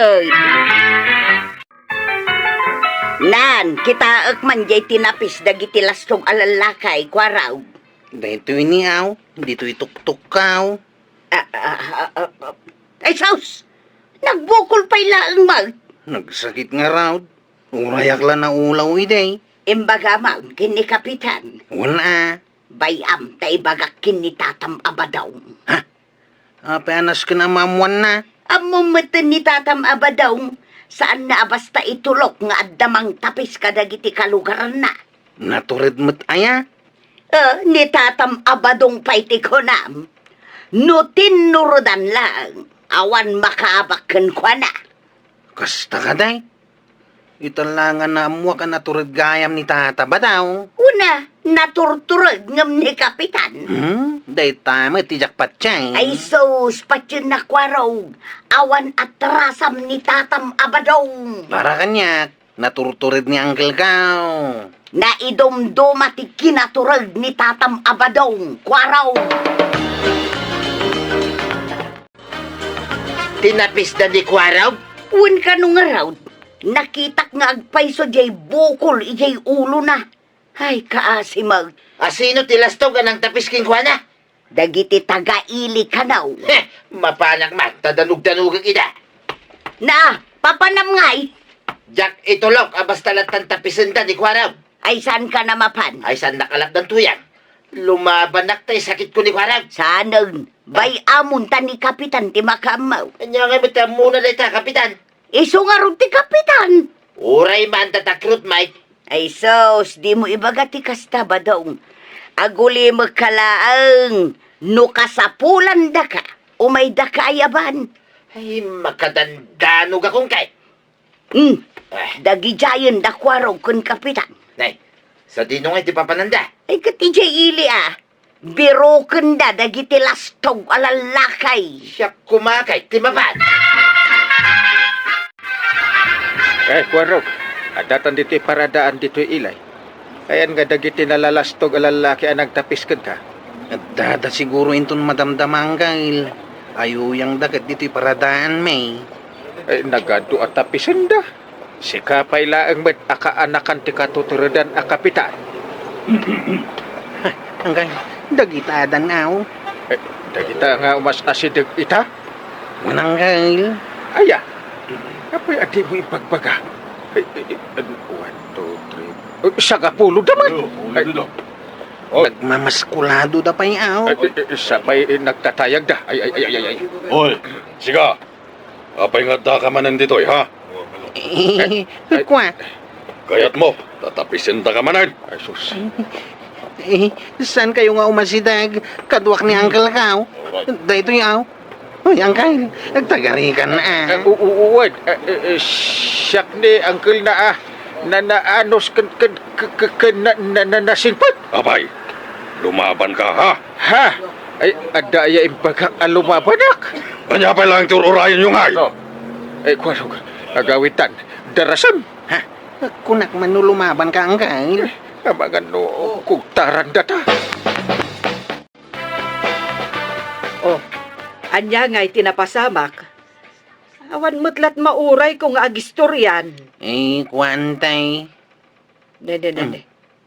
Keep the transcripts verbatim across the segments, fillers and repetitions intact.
Ay. Nan, kitaek man jay tinapis dagiti lastog a lallakay, Kuaraw. Daytoy ni aw, ditoy tuktukkaw. Ah, ah, ah, ah, ah. Ay, sus! Nagbukol pay laeng met. Nagsakit ngarud. Urayak la naulaw idi. Imbagam ken ni Kapitan. Wen a. Bay-am ta ibagak ken ni Tatam a Badong. Ha? Apay a nasken a maammuanna? Ammom met ni Tatam a Badong, saanna a basta itulok nga adda mangtapis kadagiti kalugaranna. Natured met aya? Eh, ni Tatam a Badong pay ti kunam. No tinnuredan laeng, awan makaabak kenkuana. Kasta kadi? Ita la nga naammuak a natured gayam ni Tata Badong. Una, naturtured ngem ni Kapitan. Hmm? Dayta met ti diak patien. Ay sus, patiennak, Kuarog. Awan atrasam ni Tatam a Badong. Para kaniak, naturtured ni Uncle Gaw. Naidumduma ti kinatured ni Tatam a Badong, Kuarog. Tinapisda ni Kuarog? Wen kano ngarud, nakitak nga agpayso diay bukol idiay ulona. Ay, kaasi met. Asino ti lastog a nangtapis kenkuana? Dagiti taga-ili kano. Heh, mapanak man, ta danugdanugek ida. Na, papanam ngay? Diak itulok a basta lattan tapisenda ni Kuarog. Ay, saanka a mapan? Ay, saannak a lapdan tuyang. Lumabanak ta isakitko ni Kuarog. Saanen, bay-amon ta ni Kapitan ti makaammo. Ania ngay met ti ammona dayta, Kapitan? Isu ngarud ti Kapitan. Uray maanda ta Crude Mike. Ay sus, dimo ibaga ti kasta, Badong. Agulimekka laeng no kasapulandaka, umaydaka a yaban. Ay, makadandanogakon kay. Hmm. Ah. Dagidiayen da Kuarog ken Kapitan. Nay, sadino ngay ti papananda? Ay, ket idiay ili a. Birukenda dagiti lastog a lallakay. Siak koma kay ti mapan. Eh, Kuarog, addatan ditoy paradaan ditoy ilay. Ayan nga dagiti nalalastog a lallaki a nagtapis kenka. Addada siguro inton madamdama, Angkel. Ayuyangda ket ditoy paradaanmi. Eh, nagadu a tapisenda. Sika pay laeng met a kaanakan ti katuturedan a kapitan. Angkel, dagita adan aw? Eh, dagita nga umas-asideg ita? Wen, Angkel. Aya? Apay a dimo ibagbaga? Eh, eh, eh, one, two, three. Eh, sangapulo da man. Ay, nagmamaskuladoda pay aw. Eh, eh, eh, sapay, eh, nagtatayagda. Ay, ay, ay, ay, ay, ay. Oy, sika. Apay nga addaka manen ditoy, ha? Eh, kua. Kayatmo, tatapisendaka manen. Ay, sus. Eh, saankayo nga umasideg? Kaduak ni Uncle Gaw. Daytoy, aw. Uy, Uncle, nagtagarikan, ah. Eh, u-, u-, uwan. Eh, eh, eh, siak ni Uncle na, ah, na, naanos ken, ken, ken, ken, ken na, na, na, nasingpet. Apay, lumabanka, ha? Ha? Ay, adda aya imbagak a lumabanak? Ania pay laeng ti ur-urayenyo ngay? Ay, kuanok, agawitan, darasem. Ha? Kunak man no lumabanka, Uncle. Amangan no kugtarandata. Oh, ania ngay ti napasamak? Awan met lat maurayko nga agistorian. Eh, kuan tay. Ne, ne, ne, ne.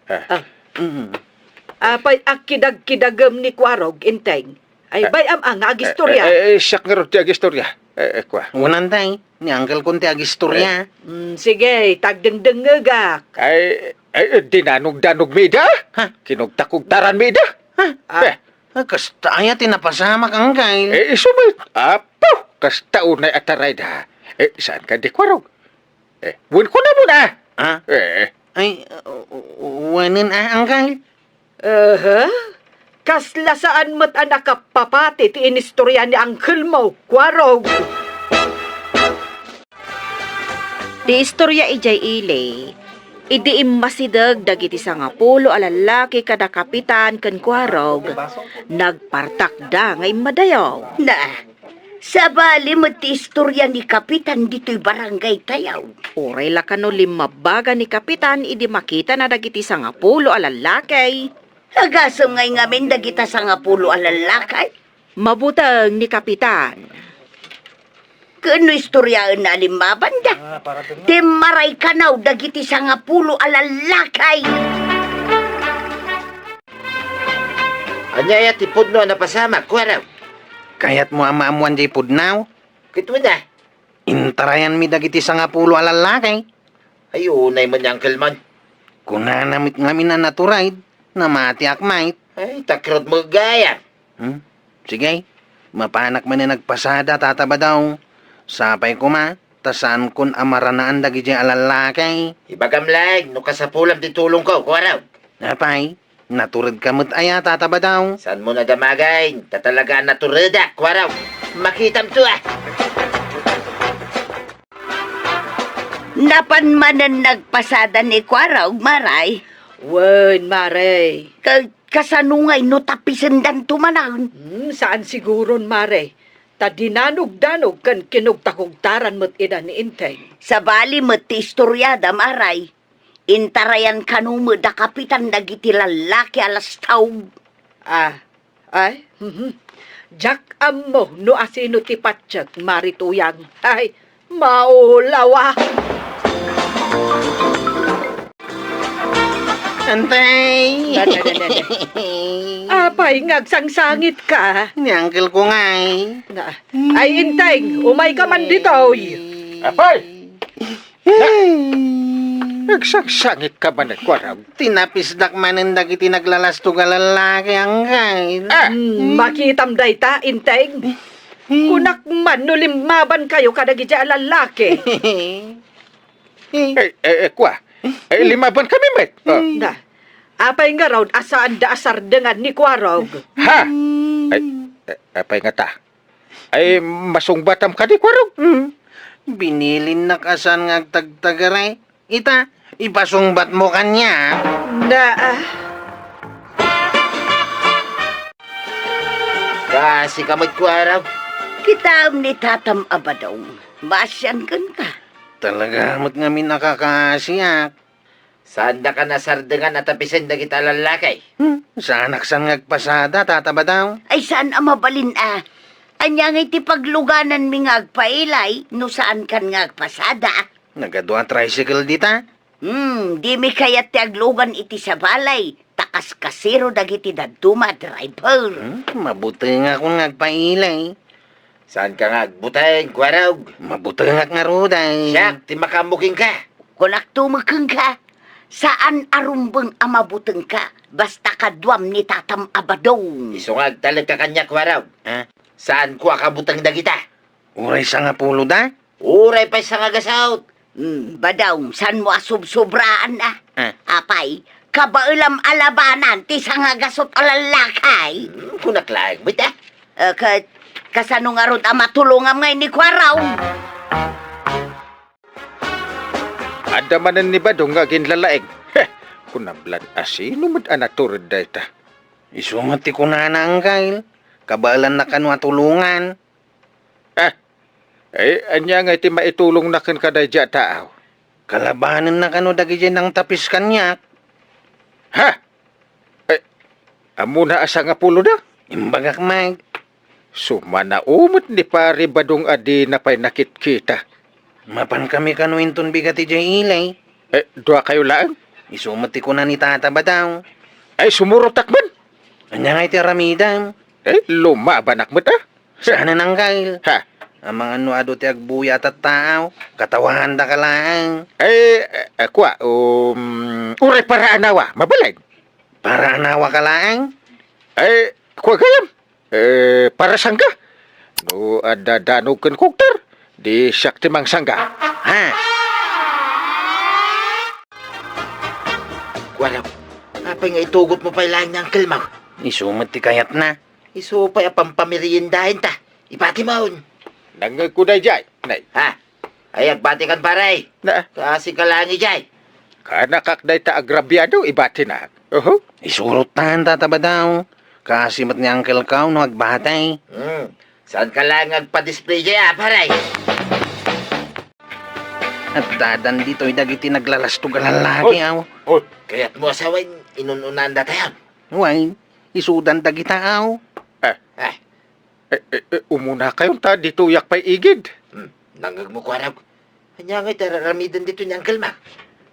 Ah. Ah. Mm. Apay a kidagkidagem ni Kuarog, Enteng? Ay, bay-am a nga agistorya. Eh, eh, eh, siak ngarud ti agistorya. Eh, eh, kua. Unan tay, ni Uncle kon ti agistorya. Eh. Mm, sige, tagdengdengngegak. Ay, ay, eh, dinanogdanogmi ida? Ha? Kinugtakugtaranmi ida? Ha? Ah. Eh. Ah, kasta aya ti napasamak, Uncle. Eh, isu met. Apo, kasta unay a tarayda. Eh, saanka di Kuarog? Eh, wen kunamon a? Ha? Eh. Ay, u-, u-, wanen a, Uncle? Aha. Kasla saan met a nakapapati ti inistorya ni Uncle mo, Kuarog. Ti istorya idiay ili, idi immasideg dagiti sangapulo a lallaki kada Kapitan ken Kuarog, nagpartakda nga immadayaw. Na, Sabali met ti istorya ni Kapitan ditoy barangay tayo. Uray la kano limmabbaga ni Kapitan idi makitana dagiti sangapulo a lallaki. Agasem ngay ngamin dagita sangapulo a lallaki? Mabuteng ni Kapitan. Ken no istoryaenna a limmabanda, ah, para ti maray kanaw dagiti sangapulo a lallaki. Ania aya ti pudno a napasamak, Kuarog? Kayatmo a maammuan diay pudno? Ket wen a? Intarayanmi dagiti sangapulo a lallaki. Ay, unay met ni Uncle Man. Kunana met ngamin a natured, namatiak met. Ay, takrot met gayam. Hmm? Sige, mapanak manen agpasada, Tata Badong. Sapay koma, ta saankon a maranaan dagidiay a lallaki. Ibagam laeng no kasapulam ti tulongko, Kuarog. Apay, naturedka met aya, Tata Badong? Saanmo a damagen, ta talaga a naturedak, Kuarog. Makitamto, ah. Napan manen nagpasada ni Kuarog, Maray? Wen, Maray. Ka-, kasano ngay no tapisendanto manen? Hmm, saan siguron, Maray. Ta dinanogdanog ken kinugtakugtaran met ida ni Enteng. Sabali met ti istoriada, Maray. Intarayan kano met da kapitan dagiti lallaki a lastaw. Ah, ay, mhm. Diak ammo no asino ti patiek, Mari Tuyang. Ay, maulawa. Antay! Dada, dada, dada. Apay nga agsangsangitka? Ni uncle ko ngay. Na, ay, Enteng, umayka man ditoy. Apay! Ay! Nagsangsangitka manen, Kuarog? Tinapisdak manen dagiti naglalastog a lallaki, uncle. Ah! Hmm, makitam dayta, Enteng. Kunak man no limmabankayo kadagiti a lallaki. Eh, eh, eh, kua. Eh, limmabankami met. Oh. Na, apay ngarud a saanda a sardengan ni Kuarog? Ha? Ay, eh, apay ngata? Ay, masungbatam kadi, Kuarog? Hmm. Binilinnak a saan nga agtagtagari. Ita, ipasungbatmo kaniak. Na, ah. Kaasika met, Kuarog. Kitaem ni Tatam a Badong. Maasian kenka. Talaga met ngamin a kakaasiak. Saandakan a sardengan a tapisen dagita a lallaki? Hmm, saanak saan nga agpasada, Tata Badong. Ay, saan a mabalin a. Ania ngay ti paglugananmi nga agpailay no saankan nga agpasada? Nagadu a tricycle dita? Hmm, dimi kayat ti aglugan iti sabali, ta kaskasero dagiti dadduma a driver. Hmm, mabutengakon nga agpailay. Saanka nga agbuteng, Kuarog? Mabutengak ngarud ay. Siak ti makaammo kenka. Kunakto met kenka, saan a rumbeng a mabutengka, basta kaduam ni Tatam a Badong. Isu nga agtalekka kaniak, Kuarog. Ah? Saanko a kabuteng dagita. Uray sangapulo da? Uray pay sangagasut. Hmm, Badong, saanmo a subsubraan a? Ah. Apay, kabaelam a labanan ti sangagasut a lallaki? Hmm, kunak laeng met a. Eh, ka-, kasano ngarud a matulongam ngay ni Kuarog? Adda manen ni Badong nga aginlalaing. Heh, kunam lan a sino met a natured dayta? Isu met ti kunana, uncle. Kabaelanna kano a tulongan. Ah, eh, ania ngay ti maitulongna kenka daydiay a tao? Kalabanenna kano dagidiay nangtapis kaniak. Ha? Eh, ammona a sangapulo da? Imbagak met. Sumanao met ni Pari Badong a dina pay nakitkita. Mapankami kano inton bigat idiay ili. Eh, duakayo laeng? Isu met ti kuna ni Tata Badong. Ay, sumurotak man. Ania ngay ti aramidem? Eh, lumabanak met a. Saan a nanggail? Ha? Amangan no adu ti agbuya a tattaaw, katawandaka laeng. Eh, eh, kua, um, uray para anawa, mabalin. Para anawa ka laeng? Eh, kua gayam? Eh, para sangga? No adda danog ken kugter, di siak ti mangsangga. Ha? Kuarog, apay nga itugotmo pay laeng ni Uncle Mau? Isu met ti kayatna. Isu pay a pampameriendaenta. Ibatimon. Nangngegko daydiay, nay. Ha? Ay, agbatikan, pare. Na? Kaasika laeng idiay. Kaanakak dayta agrabiado, ibatinak. Oho. Isurottan, Tata Badong. Kaasi met ni Uncle Kao no agbati. Hmm. Saanka laeng agpadisplay diay, a, pare? Addadan ditoy dagiti naglalastog a lallaki, aw. Oy. Kayatmo a sawen, inun-unaandatayon? Wen, isudan dagita, aw. Eh. Eh. Eh, eh, eh, umunakayon ta ditoyak pay igid. Hmm. Nangngegmo, Kuarog? Ania ngay ti ar-aramiden ditoy ni Uncle Mac?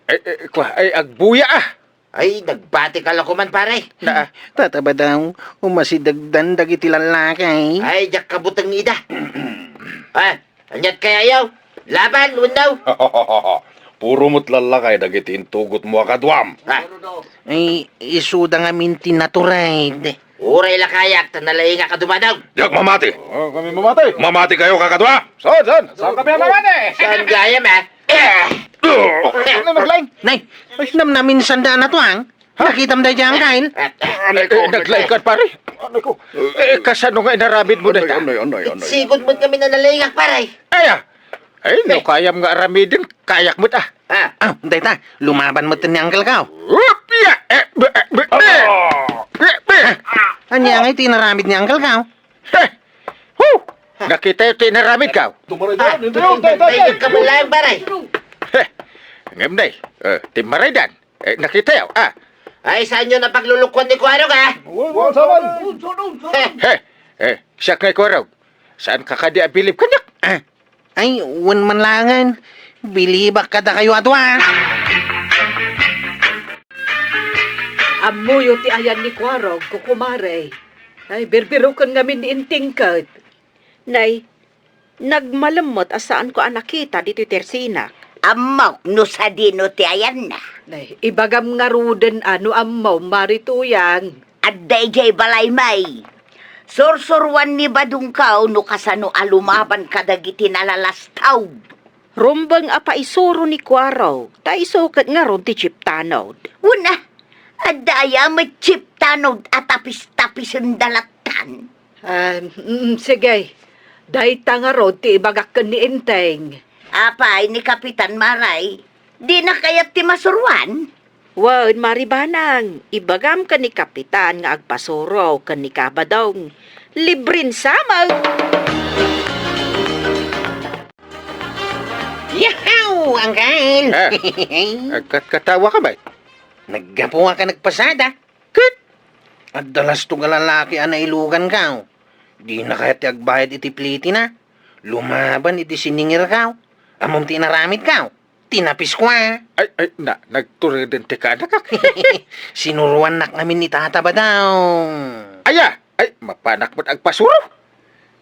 Eh, eh, kua, ay, agbuya, ah! Ay, nagbatika la koman, pare. Na, ah. Tata Badong, umasidegdan dagiti lallaki. Ay, diak kabuteng ida. Ah, aniat kayayo? Laban, wenno? Puro met lallaki dagiti intugotmo a kaduam. Ah. Ay, isuda ngamin ti natured. Uray la kayak, ta nalaingak a dumadog. Diak mamati. Oh, kami mamati. Mamati kayo, kakadua? Saan, saan? Saan kami mamati? Saan gayam, eh? Eh! Ano, naglaing? Nay, ay, namnamin sanda natuang. Ha? Nakitam da dyan, Kyle? Eh, eh, naglaing ka, pare. Ano ko? Eh, kasano nga inaramid mo, dayta? Anay, anay, anay. Sigud mo kami na nalaingak, pare. Ay, ah. Ay, no, kayam nga aramiden, kayak met, ah. Ah. Ah, dayta, lumaban met ni Uncle Kao. Whoop! Ya! Eh, be, eh, be, be. Ah. Eh, be. Ah, ania ngay ti inaramid ni Uncle Kao? Heh! Hu! Nakita ti inaramid, Kao? Tumaray ka, ah, nindot, tumaray, tumaray, tumaray. Heh! Ngem, nay, eh, ti maraydan, eh, nakita yo, ah. Ay, saan yo napaglulukuan ni Kuarog, ah? Wa-, wa-, saman. Heh! Eh, eh, siak ngay, Kuarog. Saan ka kadi abilib kaniak? Ah. Ay, wen man laengen. Bilibak kadakayo a dua. Ammoyo ti ayan ni Kuarog, kukumare. Ay, birbiroken ngamin ni Inting ket. Nay, nagmalem met a saanko a nakita ditoy tersinak. Ammok no sadino ti ayanna. Nay, ibagam ngaruden a no ammom, Mari Tuyang. Adda idiay balay, May. Sursuroan ni Badong Kao no kasano a lumaban kadagiti nalalastaw. Rumbeng a paisuro ni Kuarog, ta isu ket ngarud ti chip tanod. Una, adda aya met chip tanod a tapis-tapisen da lattan? Ah, mm, sige. Dayta ngarud ti ibagak ken ni Enteng. Apay ni Kapitan Maray? Dina kayat ti masuroan? Wen, Mari Banang, ibagam ken ni Kapitan nga agpasuro ken ni Kabadong. Libren sa met! Yahoo, Uncle! Ah, agkatkatawa ka met? Naggapuak a nagpasada. Ket adda lasto nga lalaki a nailugan, Kao. Dina kayat ti agbayad iti plitina. Lumaban iti siningir, Kao. Ammom ti inaramid, Kao? Tinapis ko, ah. Ay, ay, na, nagtureden ti kaanakak. Sinuroannak ngamin ni Tata Badong. Aya, ay, mapanak met agpasuro.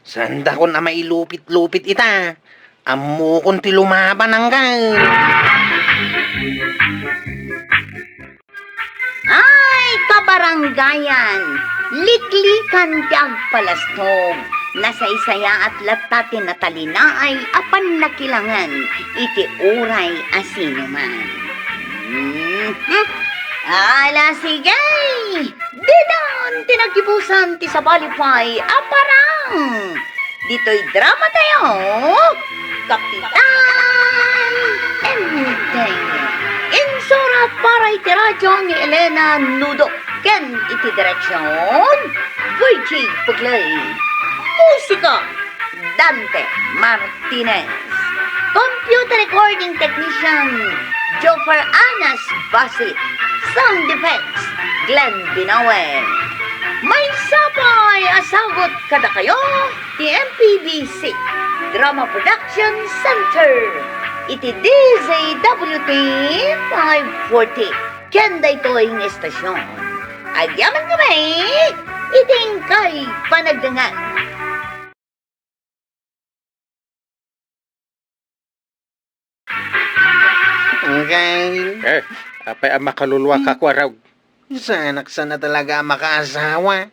Saandakon a mailupit-lupit ita. Ammokon ti lumaban, Uncle. Ay, kabarangayan, liklikan ti agpalastog. Nasaysayaat latta ti natalinaay a pannakilangen iti uray a sinuman. Mhm. Ala, sige! Didan ti naggibusan ti sabali pay a parang! Ditoy drama tayo, Kapitan Enteng. Insurat para iti radyo ni Elena Nudo ken iti direksyon, Virgie Puglay. Musika, Dante Martinez. Computer recording technician, Joffer Anas Basit. Sound effects, Glenn Binawe. Maysa pay a sagut kadakayo ti M P B C Drama Production Center iti D Z W T five forty. Ken daytoy nga estasyon, agyaman kami iti inkay panagdengngeg. Uncle. Eh, apay a makaluluaka, Kuarog? Saanak sana talaga a makaasawa.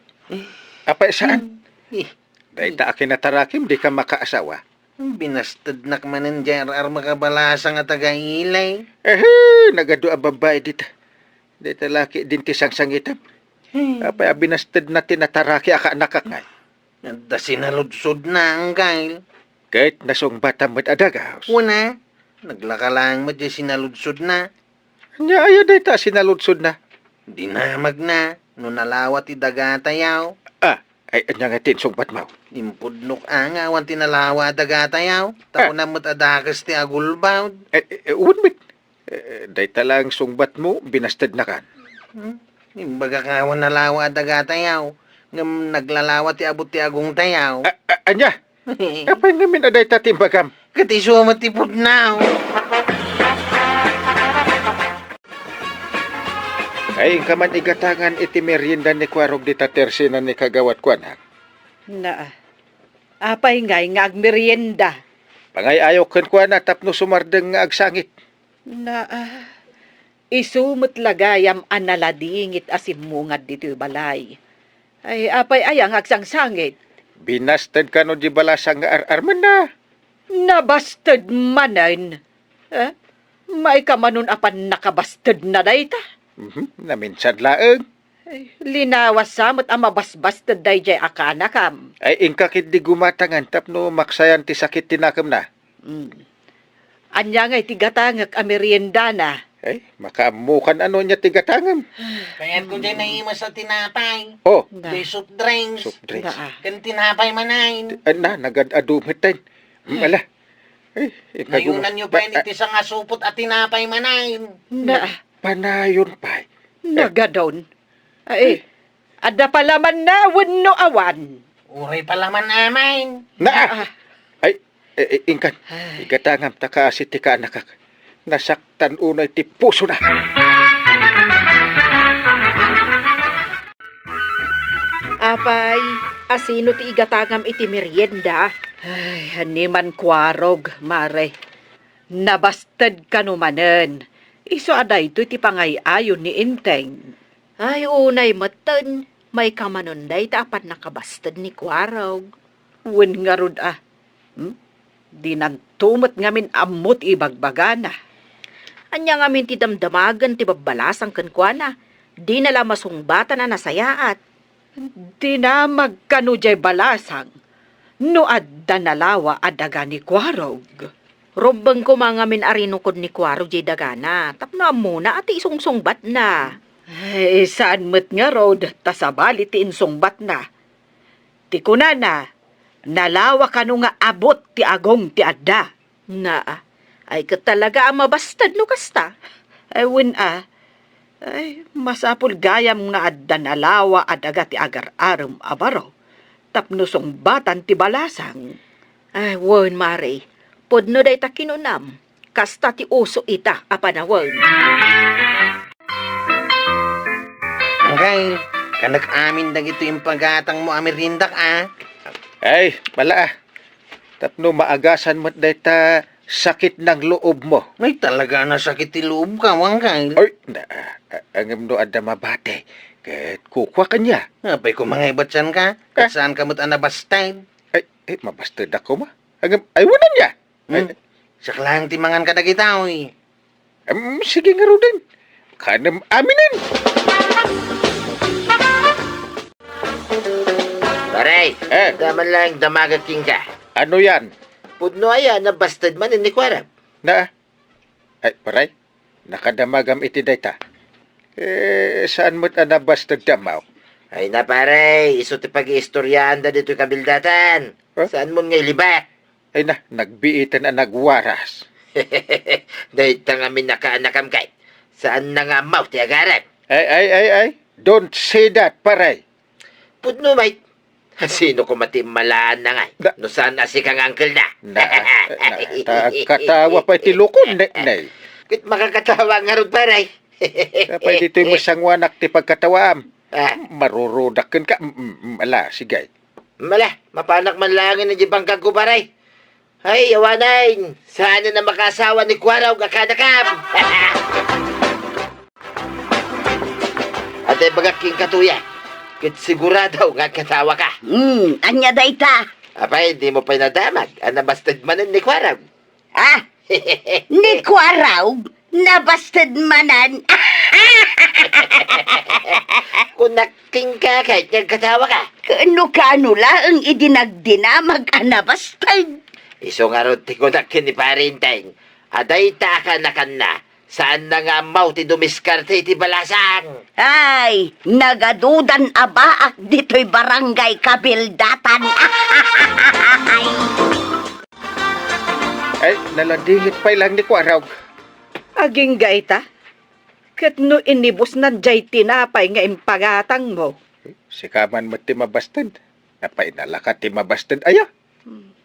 Apay saan? Eh. Dayta a kinatarakim, dika makaasawa. Binastednak manen diay ar-ar makabalasa nga taga-Ilay. Ehe, nagadu a babbai dita. Dayta laki din ti sangsangitam. Hmm. Apay a binastedna ti nataraki a kaanakak ngay? Adda sinaludsodna, Uncle. Ket nasungbatam met a dagus. Kuna, naglaka laeng met diay sinaludsodna. Ania aya dayta a sinaludsodna? Dinamagna no nalawa ti dagatayaw. Ah, ay, ania nga ti insungbatmo? Impudnok a nga awan ti nalawa a dagatayaw. Ta kunam met a dakes ti agulbawd. Eh, eh, eh, wen met. Eh, dayta laeng sungbatmo, binastednakan. Hmm? Imbagak nga awan nalawa a dagatayaw. Ngem naglalawa ti abut ti agongtayaw. A-, a-, ania? Apay ngamin a dayta ti imbagam? Ket isu met ti pudno. Ay, inka man igatangan iti merienda ni Kuarog dita tersinan ni kagawat kuana. Naa. Apay ngay nga agmerienda? Pangay-ayok kenkuana tapno sumardeng nga agsangit. Naa. Isu met la gayam a naladingit a simmungad ditoy balay. Ay, apay aya nga agsangsangit? Binasted kano di balasang nga ar-armenna? Nabasted manen? Eh? Maikamanon a pannakabastedna dayta? Mhm, naminsan laeng. Ay, linawas sa met a mabasbasted dayjay a kanakam. Ay, inka ketdi gumatangan tapno maksayan ti sakit ti nakemna. Mm. Ania ngay ti gatangek a meriendana? Ay, makaammokan ano ania ti gatangem. Kayatko diay naimas a tinapay. Oh. Na. Diay soft drinks. Soft drinks. Naa. Ken tinapay manen. Ah, na, nagad-adu metten. Mm, ala. Ay, ikaguma-, Nayunanyo pay ba-, iti sangasupot a tinapay manen. Na. Panayon pay. Nagadon. Ay, adda palamanna wenno awan? Uray palaman amin. Naa! Ah. Ay, eh, eh, inkan, Ay. Igatangam ta kaasi ti kaanakak. Nasaktan unay ti pusona. Apay, asino ti igatangam iti merienda? Ay, animan Kuarog, Mare. Nabasted kano manen. Isu a daytoy ti pangay-ayon ni Enteng. Ay, unay metten, maikamanon dayta a pannakabasted ni Kuarog. Wen ngarud a, hmm? Dinanto met ngamin ammo ti ibagbagana. Ania ngamin ti damdamagen ti babbalasang kenkuana? Dina la masungbatan a nasayaat. Dinamag kano diay balasang no adda nalawa a daga ni Kuarog. Rumbeng koma ngamin a rinukod ni Kuarog diay dagana tapno ammona a ti isungsungbatna. Ay, saan met ngarud ta sabali ti insungbatna. Ti kunana, nalawa kano nga abut ti agong ti adda. Naa, ay ket talaga a mabasted no kasta. Ay, wen a, ay, masapul gayam nga adda nalawa a daga ti agar-arem a baro tapno sungbatan ti balasang. Ay, wen, Mare, pudno dayta kinunam. Kasta ti uso ita a panawen. Anggail, kanak amin dagitoy impagatangmo a meriendak a. Ay, mala a. Tapno maagasan met dayta sakit ng loobmo. Ay, talaga a nasakit ti loobka, Anggail. Ay, na, a-, a-, ngem no adda mabati, ket kukua kaniak. Apay koma nga ibatsanka? Ah. Ket saanka met a nabasted? Ay, eh, mabastedak koma. Ngem, ay, wen ania? Hmm. Ay. Siak laeng ti mangan kadagita, oy. Em, sige ngaruden. Kanem aminen. Pare, eh, adda man laeng damagak kenka. Ano yan? Pudno aya a nabasted manen ni Kuarog? Na? Ay, pare, nakadamagam iti dayta. Eh, saan met a nabasted ti ammo? Ay na, pare, isu ti pag-iistoryaanda ditoy kabildatan. Huh? Saanmon nga ilibak? Ay na, nagbiiten a nagwaras. Dayta ngamin a kaanakam ket, saanna nga ammo ti agarem. Ay, ay, ay, ay. Don't say that, pare. Pudno met. Sino koma ti immalaanna ngay? Da- No saan a sika nga angkelna? Na, na, ta agkatawa pay ti lukon, ne, ne. Ket makakatawa ngarud, pare. Apay ditoy masanguanak ti pagkatawaam. Ah. Marurudak kenka. Mm, mm, mm, ala, sige. Mala, mapanak man laengen idiay bangkagko, pare. Ay, awanen, saanen a makaasawa ni Kuarog a kaanakam. Adda ibagak kenka, Tuya, ket sigurado nga agkatawaka. Hmm, ania dayta? Apay, dimo pay nadamag a nabasted manen ni Kuarog? Ah, ni Kuarog, nabasted manen. Kunak kenka ket nga agkatawaka. Ket no kaano laeng idi nagdinamag a nabasted? Isu ngarud ti kunak ken ni Pare Enteng a dayta a kaanakanna, saanna nga ammo ti dumiskarte iti balasang. Ay, nagadudan a baak ditoy barangay kabildatan. Ay, naladingit pay laeng ni Kuarog. Agingga ita? Ket no inibusnan diay tinapay nga impagatangmo? Sika man met ti mabasted. Apay, nalaka ti mabasted aya? Hmm.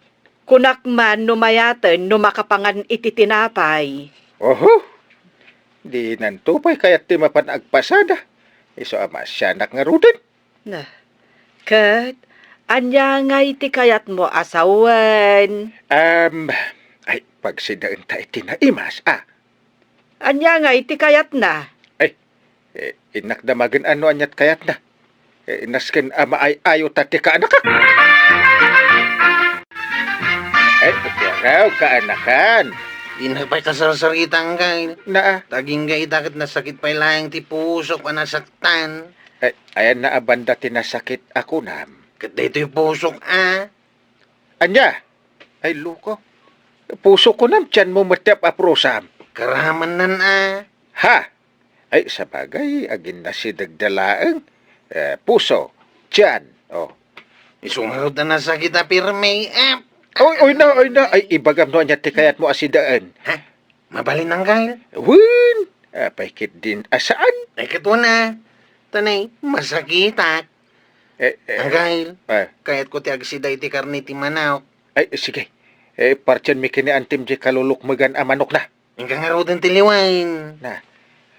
Kunak man no mayaten no makapangan iti tinapay. Oho, dinanto pay kayat ti mapan agpasada. Isu a maasianak ngaruden. Na, ket ania ngay ti kayatmo a sawen? Am, ay, pagsidaenta iti naimas, a. Ania ngay ti kayatna? Ay, eh, innak damagen a no aniat kayatna. Eh, nasken a maay-ayo ta ti kaanakak. Ay, iti araw, kaanakan. Dinak pay kasarsarita, Angkel. Naa. Tagingga ita ket nasakit pay laeng ti pusok a nasaktan. Ay, ayanna a banda ti nasakit a kunam. Ket daytoy pusok, a. Ania? Ay, loko. Pusok kunam, tianmo met ti ap-aprosam. Karamannan, a. Ha? Ay, sabagay, aginnasidegda laeng. Eh, puso, tian, oh. Isu ngarud a nasakit a pirmi, a. Oy, oy na, oy na. Ay, ibagam no ania ti kayatmo a sidaen. Ha? Mabalin, Angkel? Wen, apay ketdin a saan? Ay, ket wen a. Tanay, masakitak. Eh, eh, Angkel, eh. Kayatko ti agsida iti karne ti manok. Ay, sige. Eh, partianmi ken ni Antim diay kalulukmegan a manokna. Inka ngaruden ti liwen. Na,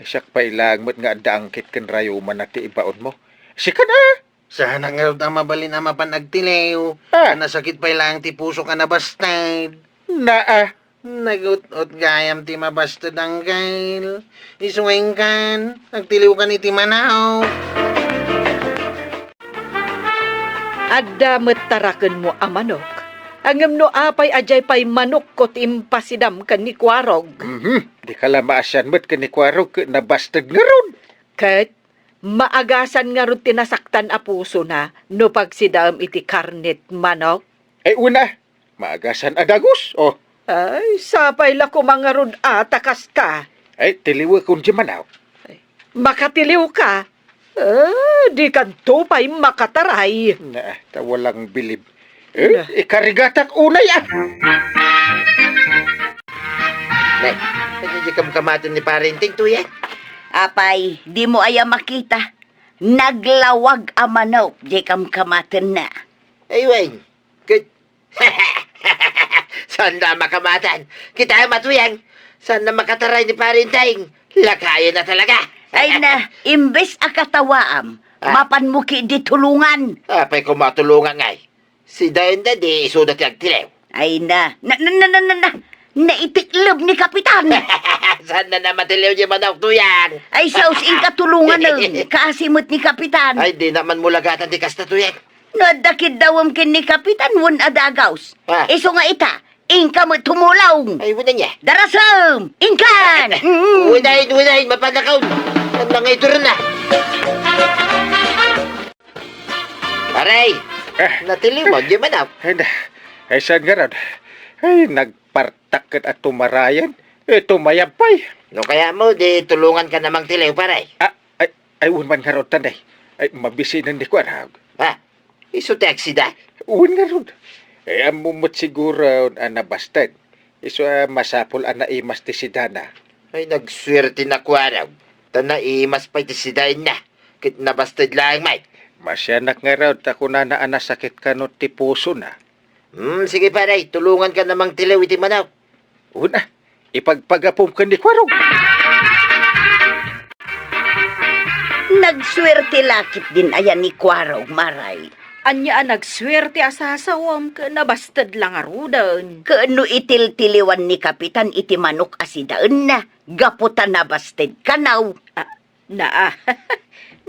siak pay laeng met nga adda angkit ken rayumanna ti ibaonmo. Sika na! Saanak ngarud a mabalin a mapan agtiliw. Ah. Nasakit pay laeng ti pusok a nabasted. Naa. Nagut-ot gayam ti mabasted, Angkel. Isu nga inkan, agtiliwkan iti manok. Adda met tarakenmo a manok. Ngem no apay a diay pay manokko ti impasidam ken ni Kuarog? Mhm. Dika la maasian met ken ni Kuarog ket nabasted ngarud. Ket maagasan ngarud ti nasaktan a pusona no pagsidaem iti karnet manok? Ay, una, maagasan a dagus, oh. Ay, sapay la koma ngarud a ta kasta. Ay, tiliwekon diay manok. Makatiliwka? Ah, dikanto pay makataray. Na, ta walang bilib. Eh, na. Ikarigatak unay, ah. Nay, ania diay kamkamaten ni Pare Enteng, Tuyang? Apay, dimo aya makita? Naglawag a manok diay kamkamatenna. Ay, wen. Ket, saanna a makamatan. Kitaem a, Tuyang, saanna makataray ni Pare Enteng. Lakayenna talaga. Ay na, imbes a katawaam, ah, mapanmo ketdi tulongan. Apay koma a tulongan ngay? Sidaenda di isuda ti agtiliw. Ay na, na, na, naitikleb ni Kapitan. Saanna a matiliw diay manok, Tuyang? Ay, sus, inka tulonganen. Kaasi met ni Kapitan. Ay, dina man mulagatan ti kasta, Tuyang. No adda kiddawem ken ni Kapitan, wen a dagaus. Ah. Isu nga ita, inka met tumulong. Ay, wen ania. Darasem, inkan. Mm. Wen ay, wen ay, mapanakaw. Ang mga ituron na. Aray, ah, natiliw mo, di man, ah. Ay, na, ay, saan nga ron? Ay, nagpartak ket a tumarayan. Eh, tumayab pay. No kayatmo, di tulonganka namang tiliw, pare. Ah, ay, ay, wen man ngarud, tanay. Ay, mabisinen ni Kuarog. Ha? Isu ti aksida? Wen ngarud. Eh, ammo met siguro a nabasted. Isu a masapul a naimas ti sidana. Ay, nagsuerte ni Kuarog. Ta naimas pay ti sidaenna. Ket nabasted laeng met. Maasianak ngarud ta kunana a nasakit kano ti pusona. Hmm, sige, pare, tulonganka namang tiliw iti manok. Una, ipagpagapom ken ni Kuarog. Nagsuerte la ketdin aya ni Kuarog, Maray. Ania a nagsuerte a sasawem ket nabasted la ngaruden. Ket no itiltiliwan ni Kapitan iti manok a sidaenna, gapu ta nabasted kano. Ah, Naa,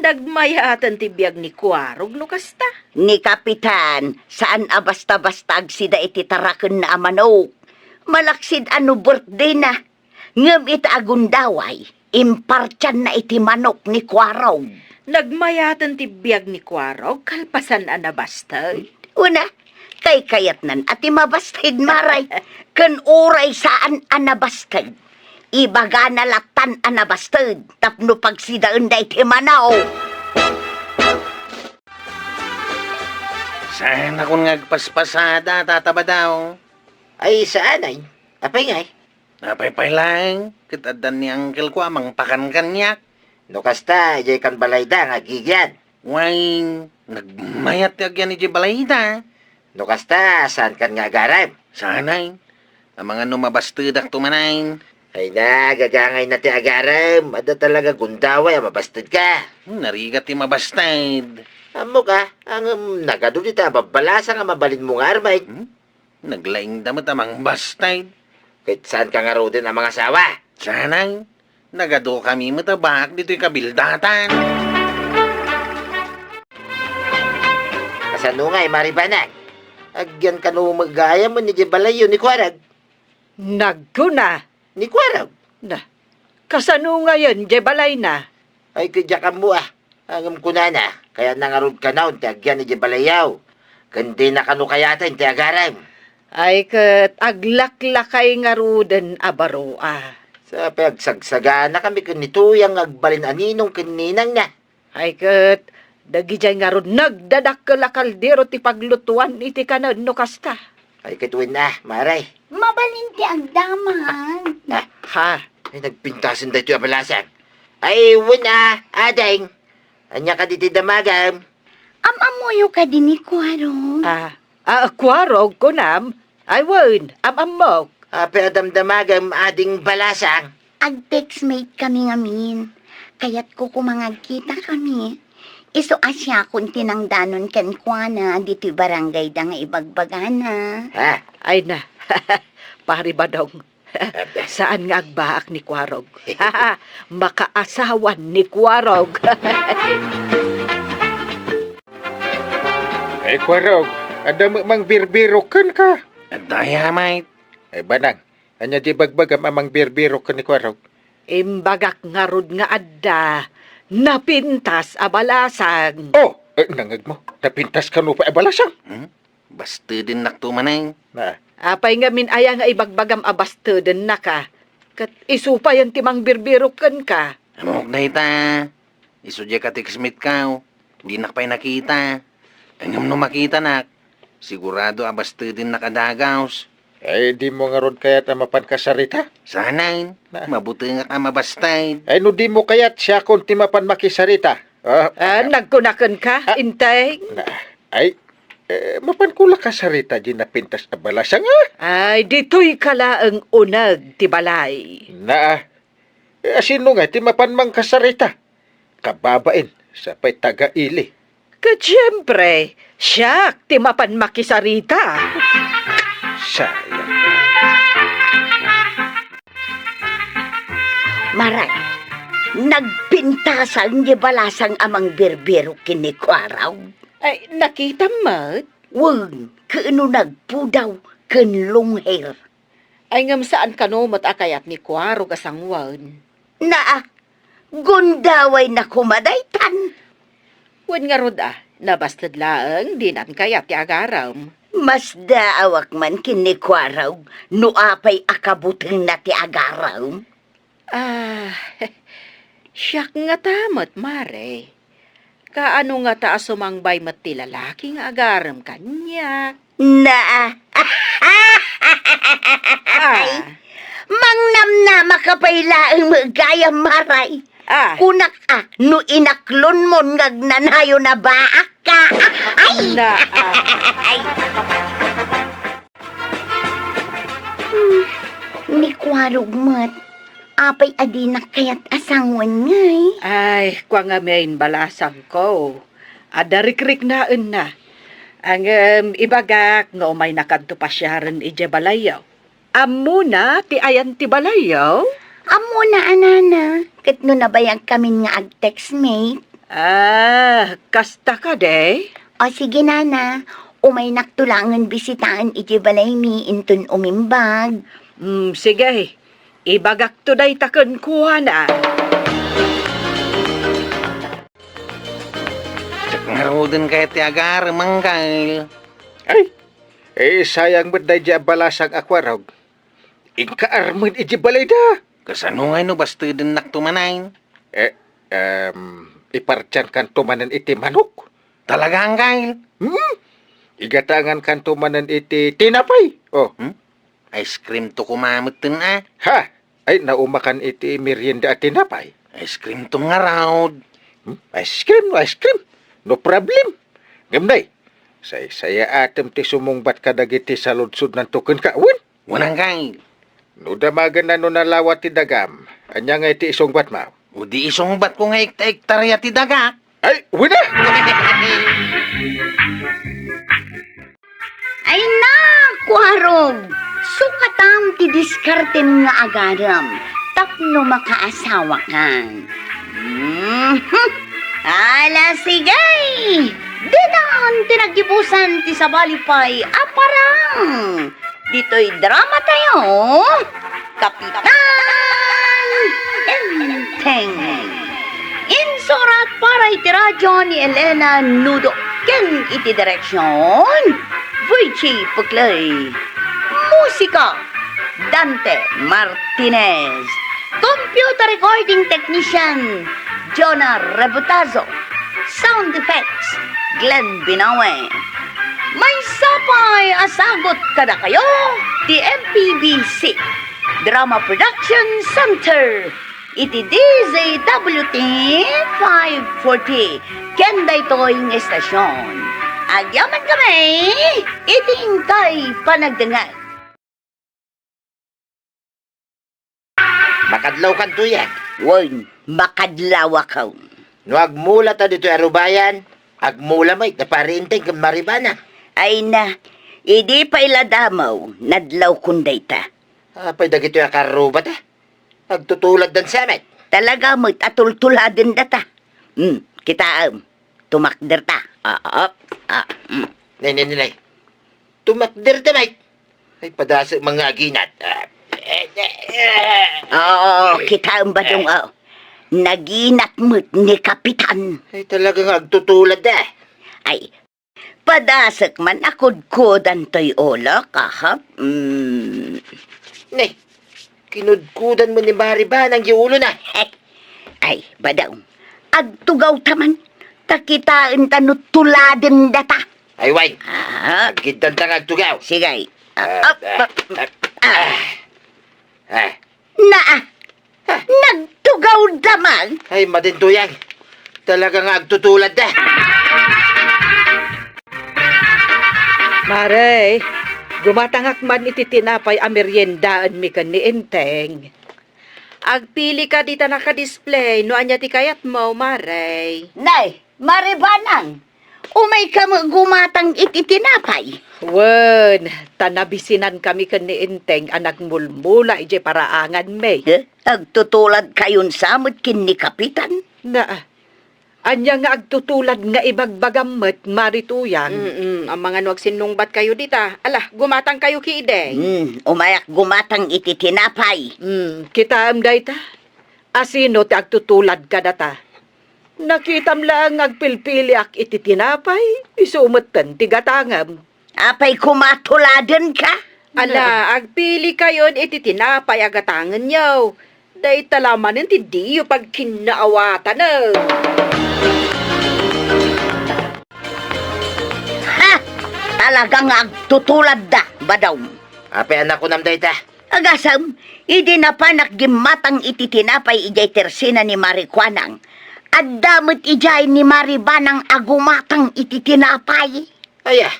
nagmayaten ti biag ni Kuarog no kasta. Ni Kapitan, saan a basta-basta agsida iti tarakenna a manok. Malaksid a no birthday-na. Ngem ita a gundaway, impartianna iti manok ni Kuarog. Nagmayaten ti biag ni Kuarog kalpasan a nabasted. Una, kaykayatnan a ti mabasted, Maray, ken uray saan a nabasted. Ibagana latan a nabasted tapno pagsidaenda iti manok. Saanakon nga agpaspasada, Tata Badaw. Ay, saan ay? Apay ngay? Apay pay laeng, ket addan ni angkelko a mangpakan kaniak. No kasta, idiay kan balayda nga agigian. Wen, nagmayat ti agian idiay balayda. No kasta, saankan nga agarem? Saanay. Amangan no mabastedakto manen. Ay na, gagangayna ti agarem. Adda talaga gundaway a mabastedka. Hmm, narigat ti mabasted. Ammok a, ngem nagadu dita a babbalasang a mabalinmo nga armen. Hmm? Naglaingda met a mangbasted. Ket saanka ngaruden a mangasawa? Saanay. Nagadukami met a baak ditoy kabildatan. Kasano ngay, Mari Banag? Agyan kano met gayam idiay balayyo ni Kuarog? Nagkuna. Ni Kuarog? Na, kasano ngay idiay balayna? Ay, ket diak ammo a. Ngem kunana, kayatna ngarud kanayon ti agyan idiay balayyo. Ken dina kano kayaten ti agarem. Ay, ket aglaklakay ngaruden a baro a. Sa pay agsagsaganakami ken ni Tuyang nga agbalin a ninong ken ninangna. Ay, ket dagidiay ngarud nagdadakkel a kaldero ti paglutuan iti kanen no kasta. Ay, ket wen a, Mare. Mabalin ti agdamag. Ah, ha? Ay, nagpintasen daytoy a balasang. Ay, wen a, ading. Ania kadi ti damagem? Am-ammoyo kadi ni Kuarog? Ah, ah, Kuarog, kunam? Ay, wen, am-ammok. Apay a damdamagem, ading balasang? Ag-textmate kami ngamin. Kayatko koma nga agkitakami. Isu a siakon ti nangdanon kenkuana ditoy barangayda nga ibagbagana. Ha? Ay na, Pari Badong. Saan nga agbaak ni Kuarog. Makaasawan ni Kuarog. Ay, Kuarog, adda met mangbirbirok kenka. Adda, Yamay. Ay, Banang, ania di ibagbagam a mangbirbirok ken ni Kuarog? Imbagak ngarud nga adda napintas a balasang. Oh, eh, nangngegmo, napintas kano pay a balasang? Hmm? Bastedennakto manen. Na. Apay ngamin aya nga ibagbagam a bastedennaka? Ket isu payen ti mangbirbirok kenka. Ammok dayta. Isu diay ka-textmate-ko. Dinak pay nakita. Ngem no makitanak, sigurado a bastedennak a dagus. Ay, dimo ngarud kayat a mapan kasarita? Sanayen. Na. Mabutengak a mabasted. Ay, no dimo kayat, siakon ti mapan makisarita. Ah, Ah, ah. Nagkuna kenka, Ah. Inteng? Na, ay, eh, mapanko la kasarita di napintas a balasang, ah? Ay, ditoyka laeng uneg ti balay. Na, eh, asino nga ti mapan mangkasarita? Kababain, sa pay taga-ili. Ket siempre, siak ti mapan makisarita. Sayang. Maray, nagpintasan di balasang a mangbirbirok ken ni Kuarog. Ay, nakitam met? Wen, ken no nagpudaw ken long hair. Ay, ngem saan kano met a kayat ni Kuarog a sanguen? Naa, gundawayna koma daytan. Wen ngarud a, nabasted laeng dinan kayat ti agarem. Masdaawak man ken ni Kuarog no apay a kabutengna ti agarem. Ah, siak ngata met, Mare. Kaano ngata a sumangbay met ti lalaki nga agarem kaniak? Naa. Ah. Ay, mangnamnamaka pay laeng met gayam, Maray. Ah. Kunak a, no inaklonmon nga agnanayon a baakka. Ay! Na, ah. Ay. Hmm, ni Kuarog met. Apay a dinak kayat a sanguen ngay? Ay, kua ngamin, balasangko. Adda rikriknaenna. Ngem ibagak nga umaynakadto pasiaren idiay balayyo. Ammona ti ayan ti balayyo? Ammona a, nana, ket no nabayagkamin nga ag-textmate. Ah, kasta kadi? O sige, nana, umaynakto laengen bisitaen idiay balaymi inton umimbag. Mm, sige. Ibagakto dayta kenkuana. Diak ngaruden kayat ti agarem, Angkel. Ay, eh, sayang met daydiay a balasang a Kuarog. Inka armen idiay balayda. Kasano ngay no bastedennakto manen? Eh, em, ipartiankanto manen iti manok. Talaga, Angkel? Hmm? Igatangankanto manen iti tinapay. Oh. Hmm? Ice cream to koma metten, ah. Ha? Ay, naumakan iti merienda a tinapay. Ice cream to ngarud. Hmm? Ice cream, no ice cream. No problem. Ngem nay, Saysayaatem ti sumungbat kadagiti saludsodnanto kenka, wen? Wen, anggaw. No damagenna no nalawa ti dagam, ania ngay ti isungbatmo? O di isungbatko nga ekta-ektarya ti dagak. Ay, wen a! Ay, naku, Arog! Sukatam ti diskartem nga agadem tapno makaasawakan. Mhm. Ala, sige! Ditan ti naggibusan ti sabali pay a parang ditoy dramatayo, Kapitan Enteng. Insurat para iti radio ni Elena Nudo ken iti direksion, Virgie Puclay. Musika, Dante Martinez. Computer recording technician, Jonah Rebutazo. Sound effects, Glenn Binawe. Maysa pay a sagut kadakayo ti M P B C Drama Production Center iti D Z W T five forty ken daytoy nga estasion. Agyamankami iti inkay panagdengngeg. Makadlawkan, Tuyang. Wen, makadlawakon. No agmulata ditoy a rubayan, agmula met da Pari Enteng ken Mari Banang. Ay na, idi pay la damo, nadlawkon dayta. Apay dagitoy a karrubata? Agtutuladdan sa met. Talaga met a tultuladendata. Hmm, kitaem. Tumakderta. Ah, ah, ah, hmm. Nay, nay, nay, nay. Tumakderta, Mike. Ay, padasek man nga aginat. Ah, eh, eh, eh. Oo, kitaem, Badong, oh. Naginat met ni Kapitan. Ay, talaga nga agtutulad, eh. Ay, padasek man a kudkudan toy ulok, aha. Mm. Ne, kinudkudan met ni Mari Banang ti ulona. Ay, Badong, agtugawta man, ta kitaenta no tuladendata. Ay, wen. Ah. Aggiddanta nga agtugaw. Sige. Ah, ah, ah, ah, ah. Ah. Naa, nagtugawda man. Ay, madin, Tuyang. Talaga nga agtutuladda. Mare, gumatangak man iti tinapay a meriendaenmi ken ni Enteng. Agpilika dita naka-display no ania ti kayatmo, Mare. Nay, Mari Banang, umayka met gumatang iti tinapay. Wen, ta nabisinankami ken ni Enteng a nagmulmula idiay paraanganmi. Eh, agtutuladkayon sa met ken ni Kapitan? Naa, ania nga agtutulad nga ibagbagam met, Mari Tuyang? Mm-mm, amangan no agsinnungbatkayo dita. Ala, gumatangkayo ketdi. Hmm, umayak gumatang iti tinapay. Hmm, kitaem dayta? Asino ti agtutulad kadata? Nakitam laeng nga agpilpiliak iti tinapay, isu metten ti gatangem. Apay koma tuladenka? Ala, agpilikayon iti tinapay a gatangenyo. Dayta la manen ti diyo pagkinnaawatanen. Ha! Talaga nga agtutuladda, Badong. Apay a nakunam dayta? Agasem, idi napanak gimmatang iti tinapay idiay tersena ni Mari Kuanang, adda met idiay ni Mari Banang a gumatang iti tinapay. Aya,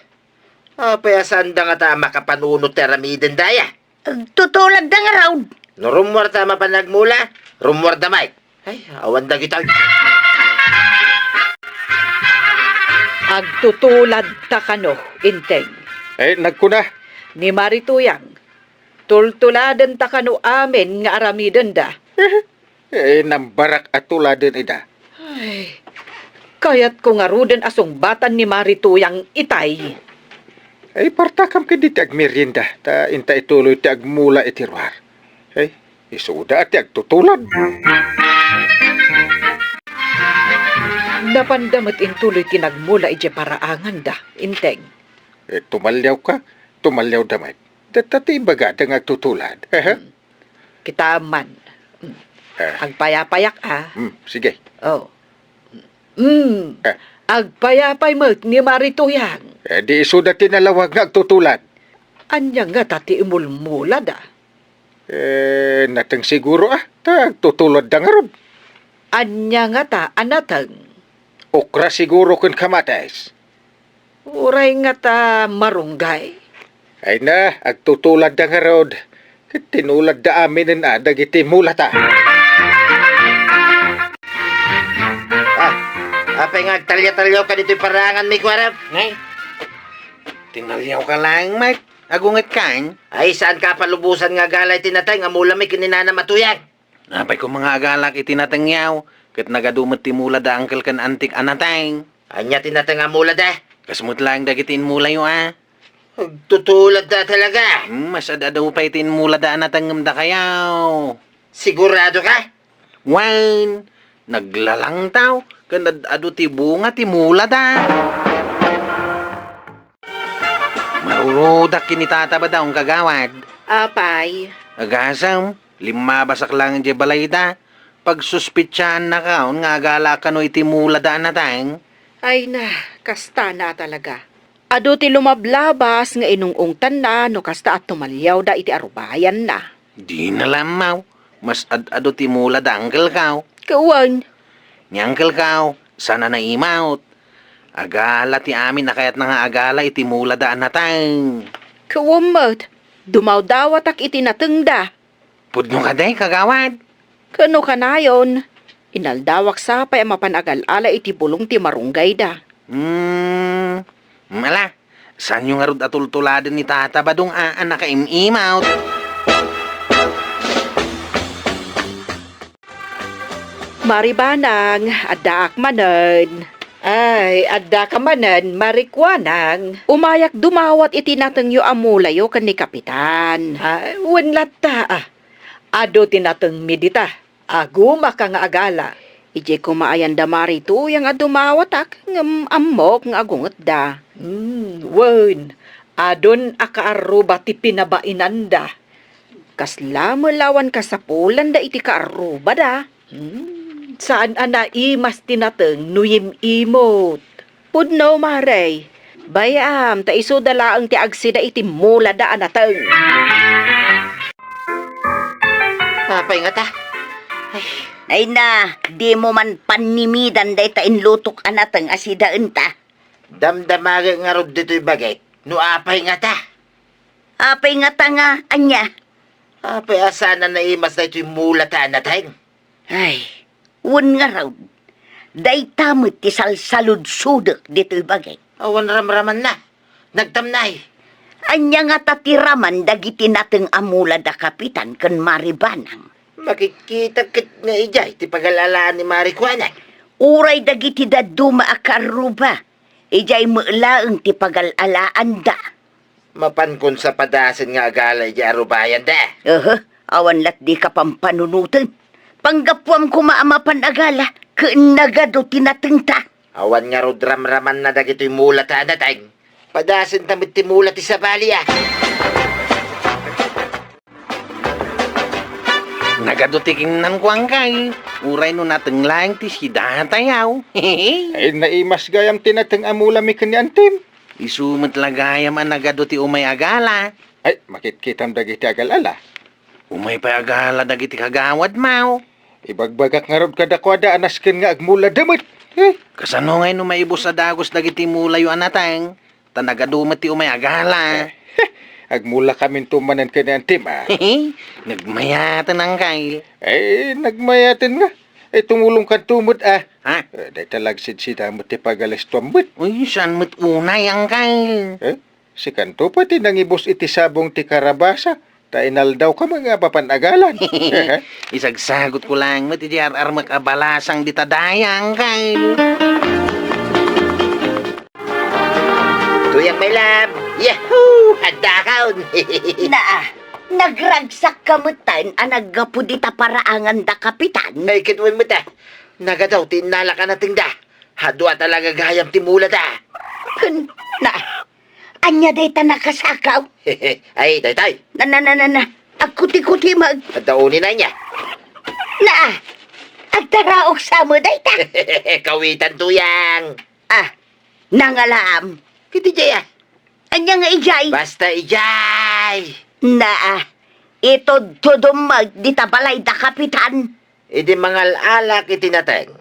apay a saanda ngata a makapanunot ti aramidenda aya? Agtutuladda ngarud. No rummuarta a mapan agmula, rummuarda met. Ay, awan dagitoy. Agtutuladta kano, Enteng? Eh, nagkuna. Ni Mari Tuyang, tultuladenta kano amin nga aramidenda. Eh, nambarak a tuladen ida. Ay, kayatko ngaruden a sungbatan ni Mari Tuyang itay. Ay, partakam ken dita agmerienda, ta inta ituloy ti agmula iti ruar. Ay, isuda ti agtutulad. Napanda met intuloy ti nagmula idiay paraanganda, Enteng. Eh, tumaliawka, tumaliawda met. Dayta ti ibagada nga agtutulad. Aha. Hmm. Kitaem man. Hmm. Ah. Agpayapayak, ah. Hmm, sige. Oh. Hmm. Ah. Agpayapay met ni Mari Tuyang. Eh, di isuda ti nalawag nga agtutulad. Ania ngata ti imulmulada? Eh, nateng siguro, ah. Ta agtutuladda ngarud. Ania ngata a nateng? Okra siguro ken kamatis. Uray ngata marunggay. Ay na, agtutuladda ngarud. Ket tinuladda aminen a dagiti mulata. Ah, apay nga agtalya-talyawka ditoy paraanganmi, kuarem? Nay, tinalyaw ka laeng met. Agungetkan? Ay, saan ka palubosan nga agala iti nateng a mulami ken ni nanam a Tuyang? Apay koma nga agalak iti natengyaw, ket nagadu met ti mulada uncle ken antik a nateng. Ania ti nateng a mulada? Kas met laeng dagiti inmulayo a. Agtutuladda talaga. Hmm, mas ad-adu pay ti inmulada a nateng ngem dakayaw. Sigurado ka? Wen, naglalangtaw, ken ad-adu ti bunga ti mulada. Marurudak ken ni Tata Badong, kagawad. Apay? Agasem, limmabasak laeng idiay balayda. Pagsuspetsaannakaon nga agala kano iti mulada a nateng. Ay na, kasta na talaga. Adu ti lumablabas nga inung-ungtanna no kasta a tumaliawda iti arubayanna. Dina la ammaw. Mas ad-adu ti mulada uncle kaw. Kawan. Ni uncle kaw, saan a naimawt. Agala ti amin a kayatna nga agala iti mulada a nateng. Kawan met, dumawdawatak iti natengda. Pudno kadi, kagawad? Ken no kanayon, inaldawak sapay a mapan agal-ala iti bulong ti marunggayda. Hmm, ala, saanyo ngarud a tultuladen ni Tata Badong a, a nakaim-imawt? Mari Banang, addaak manen. Ay, addaka manen, Mari Kuanang. Umayak dumawat iti natengyo a mulayo ken ni Kapitan. Ah, wen latta, ah. Adu ti natengmi dita. Agumaka nga agala. Idiay koma ayan da Mari Tuyang a dumawatak, ngem ammok nga agungetda. Hmm, wen, adun a kaarruba ti pinabainanda. Kasla met la awan kasapulanda iti kaarrubada. Hmm, saan a naimas ti nateng no yim-imot. Pudno, Mare. Bay-am, ta isuda laeng ti agsida iti mulada a nateng. Apay ngata? Ay. Ay na, dimo man pannimidan dayta inlutok a nateng a sidaenta. Damdamagek ngarud ditoy bagik. No apay ngata? Apay ngata nga, ania? Apay a saan a naimas daytoy mulata a nateng? Ay, wen ngarud, dayta met ti salsaludsodek ditoy bagik. Awan ramramanna. Nagtamnay. Ania ngata ti raman dagiti nateng a mula da Kapitan ken Mari Banang? Makikkitak ket nga idiay ti pagal-alaan ni Mari Kuanang. Uray dagiti dadduma a kaarruba, idiay met laeng ti pagal-alaanda. Mapankon sa padasen nga agala idiay arubayanda. Aha, awan lat dika pampanunoten. Panggapuam koma a mapan agala, ken nagadu ti natengta. Awan ngarud ramramanna dagitoy mulata a nateng. Padasenta met ti mula ti sabali, a. Nagadu ti kinnan, kuangkay. Uray no nateng laeng ti sidatayaw. Ay, naimas gayam ti nateng a mulami ken ni Antim. Isu met la gayam a nagadu ti umay agala. Ay, makitkitam dagiti agal-ala. Umay pay agala dagiti kagawad, maw. Ibagbagak ngarud kadakuada a nasken nga agmulada met. Eh? Kasano ngay no maibus a dagus dagiti mulayo a nateng? Ta nagadu met ti umay agala. Agmulakaminto manen ken ni Antim, a. Nagmayaten, angkay. Eh, nagmayaten nga. Eh, tumulongkanto met, a. Ha? Eh, dayta la agsidsida met ti pagalistuam met. Uy, saan met unay, angkay? Eh? Sikanto pay ti nangibus iti sabong ti karabasa, ta inaldawka met nga mapan agalan. Isagsagutko laeng met iti ar-armek a balasang dita dayang, angkay. Tuyang, my love. Yahoo! Addakon! Naa, nagragsakka metten a naggapu dita paraangan da Kapitan. Ay, ket wen met, a. Nagadu ti innalak a natengda. Adu a talaga gayam ti mulada. Ken, na, ania dayta nakasakaw? Ay, daytay. Na, na, na, na, na. Agkuti-kuti mag- Adda unina ania? Na, agtaraok sa met dayta. Kawitan, Tuyang. Ah, nangalaam. Iti jaya. Ania nga ijay? Basta ijay. Na, itudtudom met dita balay da Kapitan. Idi mangal-alak iti nateng,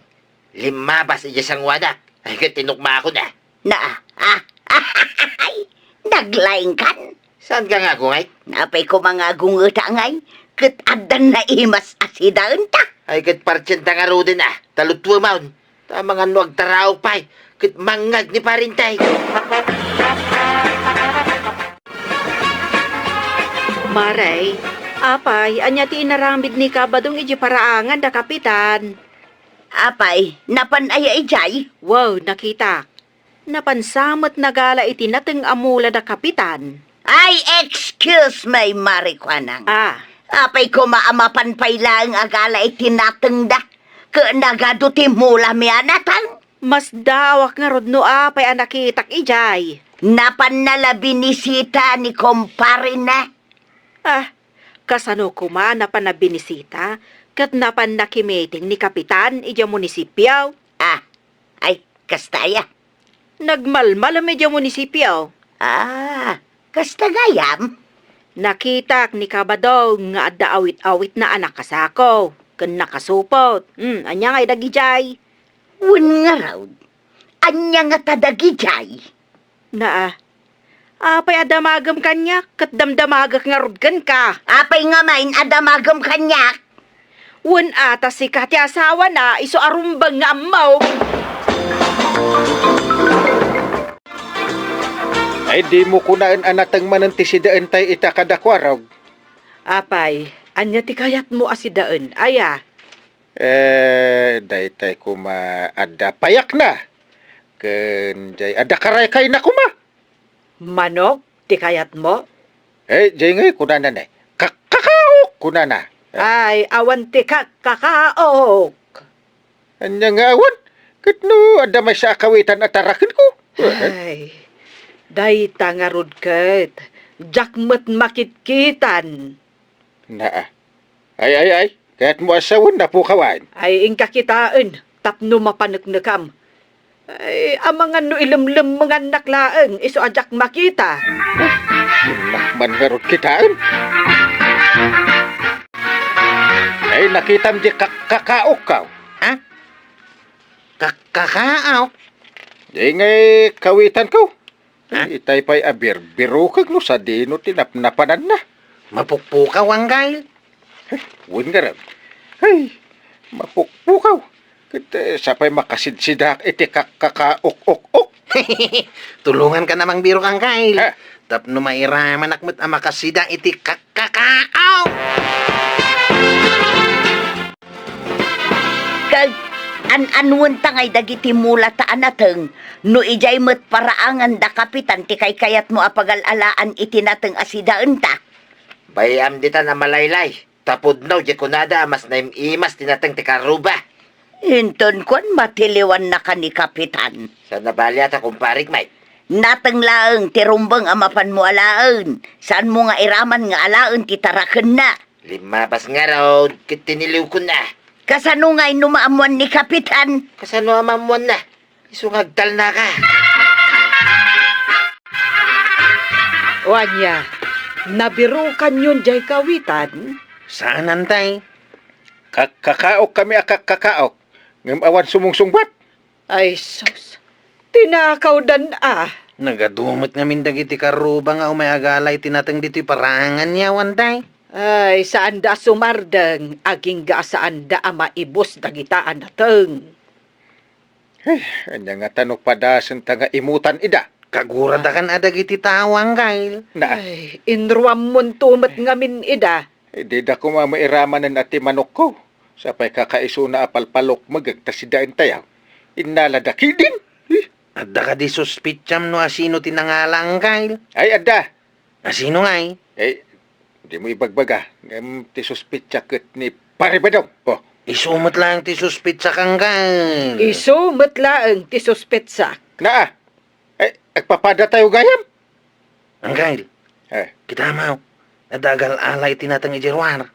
limmabas idiay sanguanak. Ay, ket tinukmaakon, a. Na, a, Ay, naglaingkan. Saanka nga agungay? Apay koma nga agungeta ngay, ket addan naimas a sidaenta. Ay, ket partienta ngaruden a, ta lutwemon. Ta amangan no agtaraok pay, ket mangngag ni parintay. Mare, apay, ania ti inaramid ni Kabadong iti paraangan da Kapitan? Apay, napan aya idiay? Wow, nakitak. Napan sa met nagala iti nateng a mula da Kapitan. Ay, excuse me, Mare Kuanang. Ah. Apay koma a mapan pay laeng agala iti natengda? Ket nagadu ti mulami a nateng? Masdaawak ngarud no apay a nakitak idiay. Napanna la binisita ni komparena. Ah, kasano koma napan a binisita ket napan nakimiting ni Kapitan idiay munisipio? Ah, ay, kasta aya? Nagmalmalem idiay munisipio. Ah, kasta gayam? Nakitak ni Kabadong nga adda awit-awitna a nakasako ken nakasupot. Hmm, ania ngay dagidiay? Wen ngarud, ania ngata dagidiay? Naa, apay a damagem kaniak ket damdamagek ngarud kenka? Apay ngamin a damagem kaniak? Wen a ta sika ti asawana, isu a rumbeng nga ammom. Ay, dimo kunaen a nateng manen ti sidaentay ita kadakuarog. Apay, ania ti kayatmo a sidaen, aya? Eh, daytay koma adda payakna. Ken jay adda karaykayna koma. Manok ti kayatmo? Eh, jay ngay kunana ne, "Kakkakaok," kunana. Eh. Ay, awan ti kakkakaok. Ania nga awan? Ket no adda maysa a kawitan a tarakenko? Ay, dayta ngarud ket, diak met makitkitan. Naa. Ay, ay, ay. Kayatmo a sawen, napukawan. Ay, inka kitaen, tapno mapaneknekam. Ay, amangan no ilemlemmengannak laeng, isu a diak makita. Nakman ngarud kitaen. Ay, nakitam di kak-, kakaok kaw. Ha? Kak-, kakaok? Di ngay kawitan kaw. Ha? Itay pay a birbirukek no sadino ti napnapananna. Mapukpukaw, Anggail. Ay, wen ngarud. Ay, mapukpukaw. Ket, eh, sapay makasidsidaak iti kak-, kakaok-ok-ok. Tulonganka a mangbirok, Anggail. Ha? Tapno mairamanak met a makasida iti kak-, kakaok. Ket an-anuen ta ngay dagiti mulata a nateng no idiay met paraangan da Kapitan ti kaykayatmo a pagal-alaan iti nateng a sidaenta? Bay-am ditan a malaylay, ta pudno diay kunada a mas naim-imas ti nateng ti karuba. Inton kuan, matiliwannaka ni Kapitan. Saan a bali a ta, kumparik, may? Nateng laeng ti rumbeng a mapanmo alaen. Saanmo nga iraman nga alaen ti tarakenna. Limmabas ngarud ket tiniliwkon a. Kasano ngay no maammuan ni Kapitan? Kasano a maammuanna? Isu nga agtalnaka. O ania, nabirukanyon diay kawitan? Saan, Antay. Kak-, kakaok kami a kak-, kakaok. Ngem awan sumungsungbat. Ay, sus. Tinakawdan a. Nagadu met ngamin dagiti karuba nga umay agala iti nateng ditoy paraangan, Antay. Ay, saanda a sumardeng, agingga a saanda a maibus dagita a nateng. Ay, ania ngata no padasenta nga imutan ida? Kaguradakan a dagiti tao, Anggail. Na. Ay, inruammonto met ngamin ida. Ay, dida koma mairamanen a ti manokko. Sapay kakaisuna a palpalukmegek ta sidaentayo. Innalada ketdin. Eh? Adda kadi suspitsam no asino ti nangala, Anggail? Ay, adda. Asino ngay? Eh, dimo ibagbaga. Ngem ti suspitsa ket ni Pare Badong. Oh. Isu met laeng ti suspitsak, Anggail. Isu met laeng ti suspitsak. Naa. Eh, agpapadatayo gayam? Anggail. Eh. Kitamaw, adda agal-ala iti nateng idiay ruar.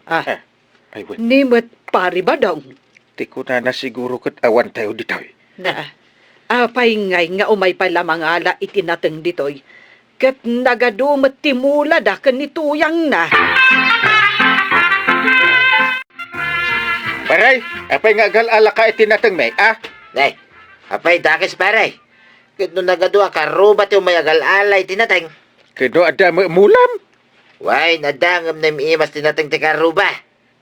Ah. Eh, ay, wen. Ni met Pare Badong. Ti kunana siguro ket awantayo ditoy. Na, apay ngay nga umay pay la mangala iti nateng ditoy? Ket nagadu met ti mulada ken ni tuyangna. Pare, apay nga agal-alaka iti natengmi, a? Nay, apay dakes, pare? Ket no nagadu a karruba ti umay agal-ala iti nateng. Ket no adda met mulam? Wen, adda ngem naim-imas ti nateng ti karruba.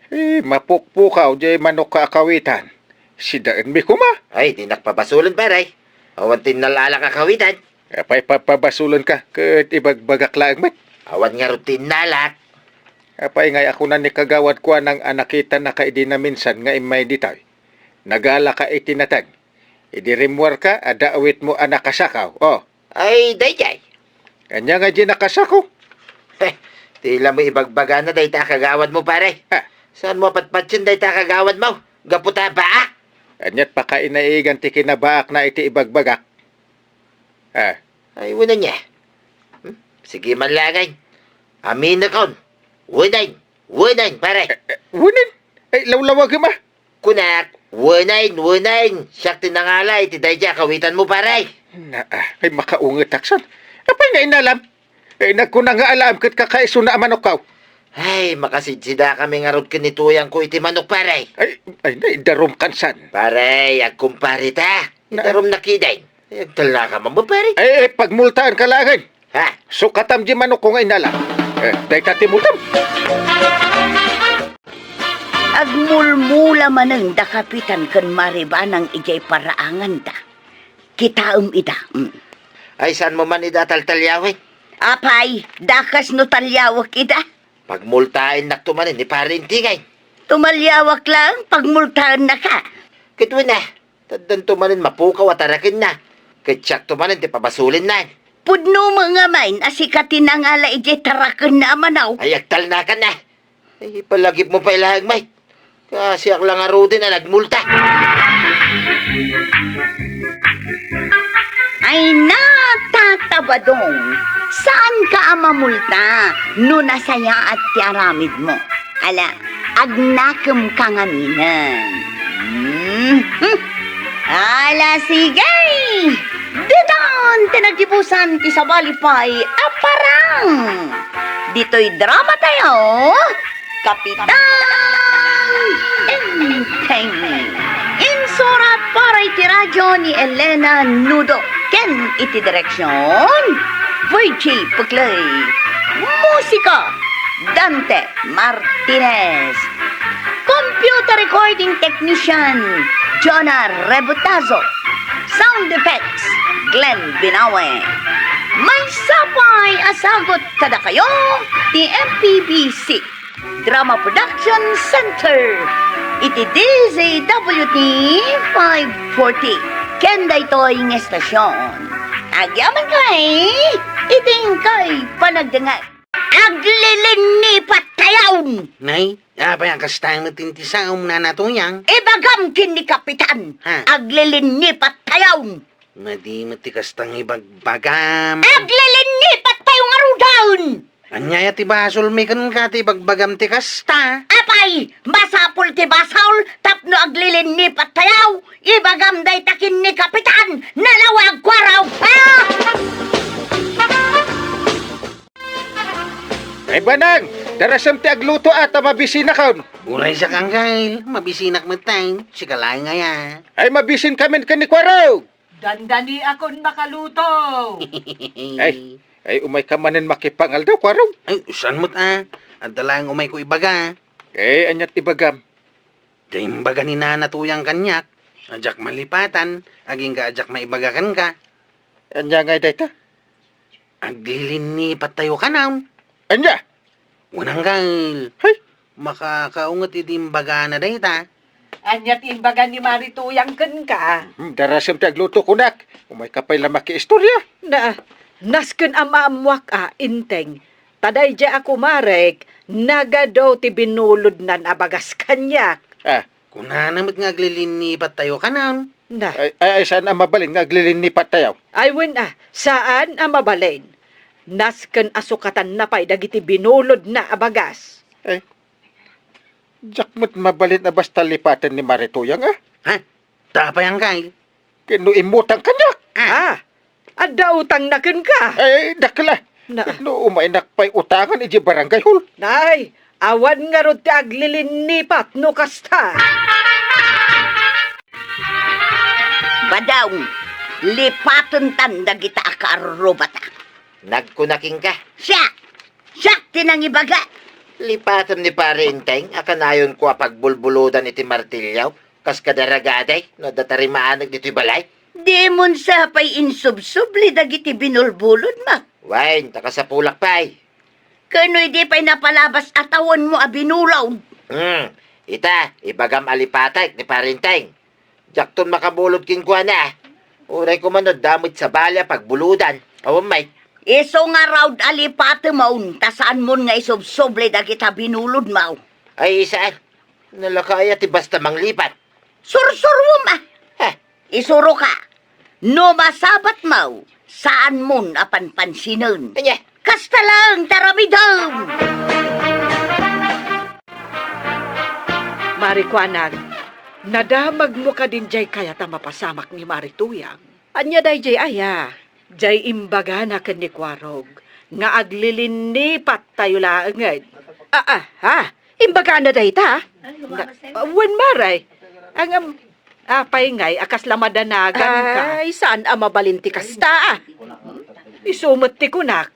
Eh, mapukpukaw diay manokka a kawitan. Sidaenmi koma. Ay, dinak pabasolen, pare. Awan ti innal-alak a kawitan. Apay papabasolenka, ket ibagbagak laeng met. Awan ngarud ti innalak. Apay ngay a kuna ni Kagawad Kuanang a nakitanaka idi naminsan nga immay ditoy? Nagalaka iti nateng. Idi rimmuarka, adda awitmo a nakasakaw. Oh. Ay, daydiay. Ania nga di nakasako? Heh, ti la mo ibagbagana dayta a kagawadmo, pare. Ah. Saanmo a patpatien dayta a kagawadmo? Gapu ta baak. Aniat pakainaigan ti kinabaakna iti ibagbagak? Ah. Ay, wen ania. Hmm? Sige man laeng. Aminekon. Wenen, wenen, pare. Eh, eh, wenen? Ay, lawlawagem a. Kunak, wenen, wenen. Siak ti nangala iti daydiay a kawitanmo, pare. Na, ah, ay, makaungetak san. Apay nga innalam? Eh, nagkuna nga alaem ket kakaisuna a manokkaw. Ay, makasidsidakami ngarud ken ni Tuyangko iti manok, pare. Ay, ay, naidarumkan san. Pare, agkumpare ta. Na- Idarum na kiden. Ay, agtalnaka man ba, pare? Ay, eh, pagmultaanka laengen. Ha? Sukatam di manokko nga innalam. Eh, dayta ti multam. Agmulmula manen da Kapitan ken Mari Banang idiay paraanganda. Kitaem ida. Mm. Ay, saanmo man ida a taltaliawen? Apay, dakas no taliawek ida. Pagmultaennakto manen ni Pare Intingay. Tumaliawak laeng, pagmultaennaka. Ket wen a, taddanto manen mapukaw a tarakenna. Ket siakto manen ti pabasolenna. Pudno met ngamin a sika ti nangala idiay tarakenna a manaw. Ay, agtalnakan a. Ay, ipalagipmo pay laeng, Mike. Kasiak la ngaruden a nagmulta. Ay, natatabadong, saanka a mamulta no nasayaat ti aramidmo. Ala, agnakemka ngaminen. Hmm? Ala, sige! Ditan ti naggibusan ti sabali pay a parang! Ditoy drama tayo, Kapitan Enteng. Insurat para iti radyo ni Elena Nudo ken iti direksyon, Virgie Puclay. Musika, Dante Martinez. Computer recording technician, Jonah Rebutazo. Sound effects, Glenn Binawe. Maysa pay a sagut kadakayo ti M P B C Drama Production Center iti D Z W T five forty. Ken daytoy nga estasyon. Agyamankay iti inkay panagdengngeg. Aglilinnipattayon! Nay, apay a kasta met ti saom, Nana Tuyang? Ibagam ken ni Kapitan, ha? Aglilinnipattayon! Madi met ti kasta nga ibagbagam. Aglilinnipattayo ngaruden! Ania ti basolmi kenka ti ibagbagam ti kasta? Apay, masapul ti basol tapno aglilinnipattayo. Ibagam dayta ken ni Kapitan, nalawagko araw. Ah! Ay, Banang, darasem ti agluto a ta mabisinakon. Uray siak, Angkel, mabisinak met tay, sika laeng aya. Ay, mabisinkamin ken ni Kuarog. Dandaniakon makaluto. Ay, ay, umayka manen makipangaldaw, Kuarog. Ay, saan met a, adda laeng umayko ibaga. Eh, aniat ibagam? Diay imbaga ni Nana Tuyang kaniak, a diak malipatan, agingga a diak maibaga kenka. Ania ngay dayta? Aglilinnipattayo kanon. Ania? Wen, Angkel. Hay! Makakaunget idi imbagana dayta. Ania ti imbaga ni Mari Tuyang kenka? Hmm, darasem ti agluto kunak. Umayka pay la makiistorya. Na, nasken a maammoak a, Enteng. Ta daydiay a kumarek, nagadu ti binulodnan a bagas kaniak. Ah. Kunana met nga aglilinnipattayo kanon. Na. Ay, ay, ay, saan a mabalin nga aglilinnipattayo? Ay, wen a, saan a mabalin. Nasken a sukatanna pay dagiti binulodna a bagas. Ay, diak met mabalin a basta lipaten ni Mari Tuyang, a? Ha? Ta apay, Angkel? Ken no immutang kaniak. Ah. Ah, adda utangna kenka. Ay, dakkel a. Na. No umaynak pay utangan idiay barangay hall. Nay, awan ngarud ti aglilinnipat no kasta. Badaw, Lipatentan dagita a kaarrubata. Nagkuna kenka. Siak! Siak ti nangibaga! Lipatem ni Pare Enteng a kanayonko a pagbulbuludan iti martilyo, kas kada ragadi, no adda tarimaaneg ditoy balay. Dimon sa pay insubsubli dagiti binulbulodmo. Wen, ta kasapulak pay. Ken no idi pay napalabas a tawenmo a binulod? Hmm, ita, ibagam a lipatek ni Pare Enteng. Diakton makabulod kenkuana. Uray koma no adda met sabali a pagbuludan. Awan met. Isu ngarud a lipatemon, ta saanmon nga isubsubli dagita binulodmo. Ay, saan? Nalaka aya ti basta manglipat? Sursurom, a. Ha? Isuroka. No masabatmo, saanmon a panpansinen. Ania? Kasta laeng ti aramidem! Mari Kuanag, nadamagmo kadin diay kayat a mapasamak ni Mari Tuyang? Ania daydiay aya? Diay imbagana ken ni Kuarog nga aglilinnipattayo laengen. Ah, ah, ha? Imbagana dayta? Na, wen, Mare. Ngem, apay ngay a kasla madanaganka? Ay, saan a mabalin ti kasta, a. Isu met ti kunak.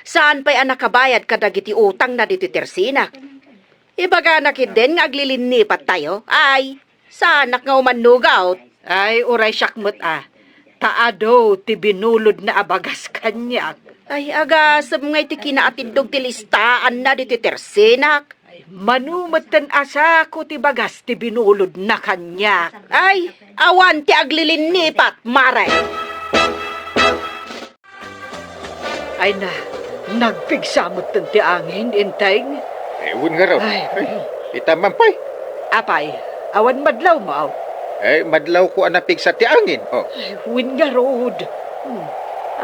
Saan pay a nakabayad kadagiti utangna ditoy tersinak. Ibagana ketdin nga aglilinnipattayo? Ay, saanak nga umannugaw. Ay, uray siak met, a. Ta adu ti binulodna a bagas kaniak. Ay, agasem ngay ti kinaatiddog ti listaanna ditoy tersinak. Mano metten a sako ti bagas ti binulodna kaniak. Ay, awan ti aglilinnipat, Mare. Ay na, nagpigsa metten ti angin, Enteng. Eh, wen ngarud. Ay. Ay, ita man pay. Apay, awan madlawmo? Eh, madlawko a napigsa ti angin, oh. Ay, wen ngarud. Hmm,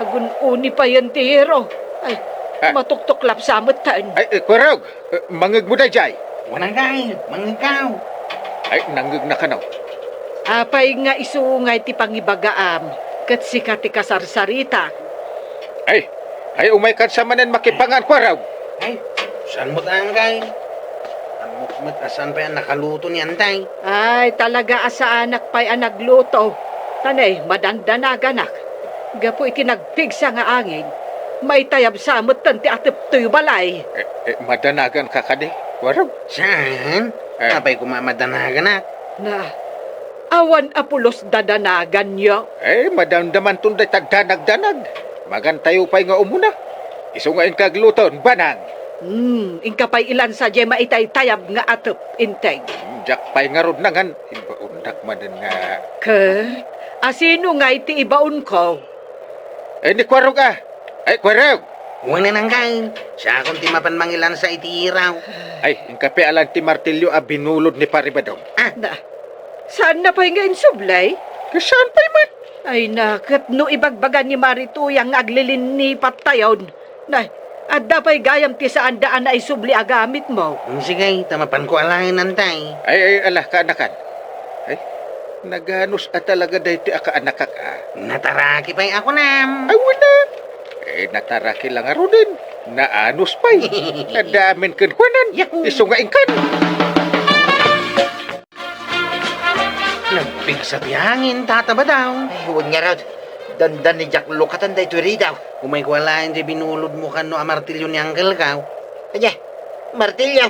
agun-uni payen ti hero. Ay, ah, matuktuklapsa metten. Ay, eh, Kuarog, eh, mangngegmo daydiay. Wen, anggayo, mangngegko. Ay, nangngegna kano. Apay nga isu ngay ti pangibagaam, ket sika ti kasarsaritak? Ay, ay, umay kadsa manen makipangan, Kuarog. Ay, saan met, anggayo? Ammok met a saan pay a nakaluto ni Enteng. Ay, talaga a saanak pay a nagluto. Ta ne, madandanaganak. Gapu iti nagpigsa nga angin, maitayabsa metten ti atep toy balay. Eh, eh, madanaganka kadi, Kuarog? Saan? Eh. Apay koma a madanaganak? Na, awan a pulos dadanaganyo? Eh, madamdamanton dayta danagdanag. Magantayo pay nga umuna. Isu nga inka agluton, banang. Hmm, inka pay ilansa diay maitaytayab nga atep, Enteng. Hmm, diak pay ngarud nangan, ibaondak manen nga. Ket, asino ngay ti ibaonko? Eh, ni Kuarog, a. Ay, Kuarog! Wen, anggayo. Siakon ti mapan mangilansa iti iraw. Ay, inka pay alan ti martilyo a binulod ni Pare Badong. Ah. Na, saanna pay nga insubli? Ket saan pay met? Ay na, ket no ibagbaga ni Mari Tuyang nga aglilinnipattayon, na, adda pay gayam ti saanda a naisubli a gamitmo. Mm, sige, ta mapanko alaen, Enteng. Ay, ay, ala, kaanakan. Ay, naganus a talaga daytoy a kaanakak, a. Nataraki pay a kunam. Ay, wen a. Eh, nataraki la ngaruden. Naanus pay. Adda amin kenkuanan. Yahoo! Isu nga inkan. Nagpigsa ti angin, Tata Badong. Ay, wen ngarud. Dandani diak lukatan daytoy ridaw. Umayko alaen ti binulodmo kano a martilyo ni Uncle ko. Ania? Martilyo?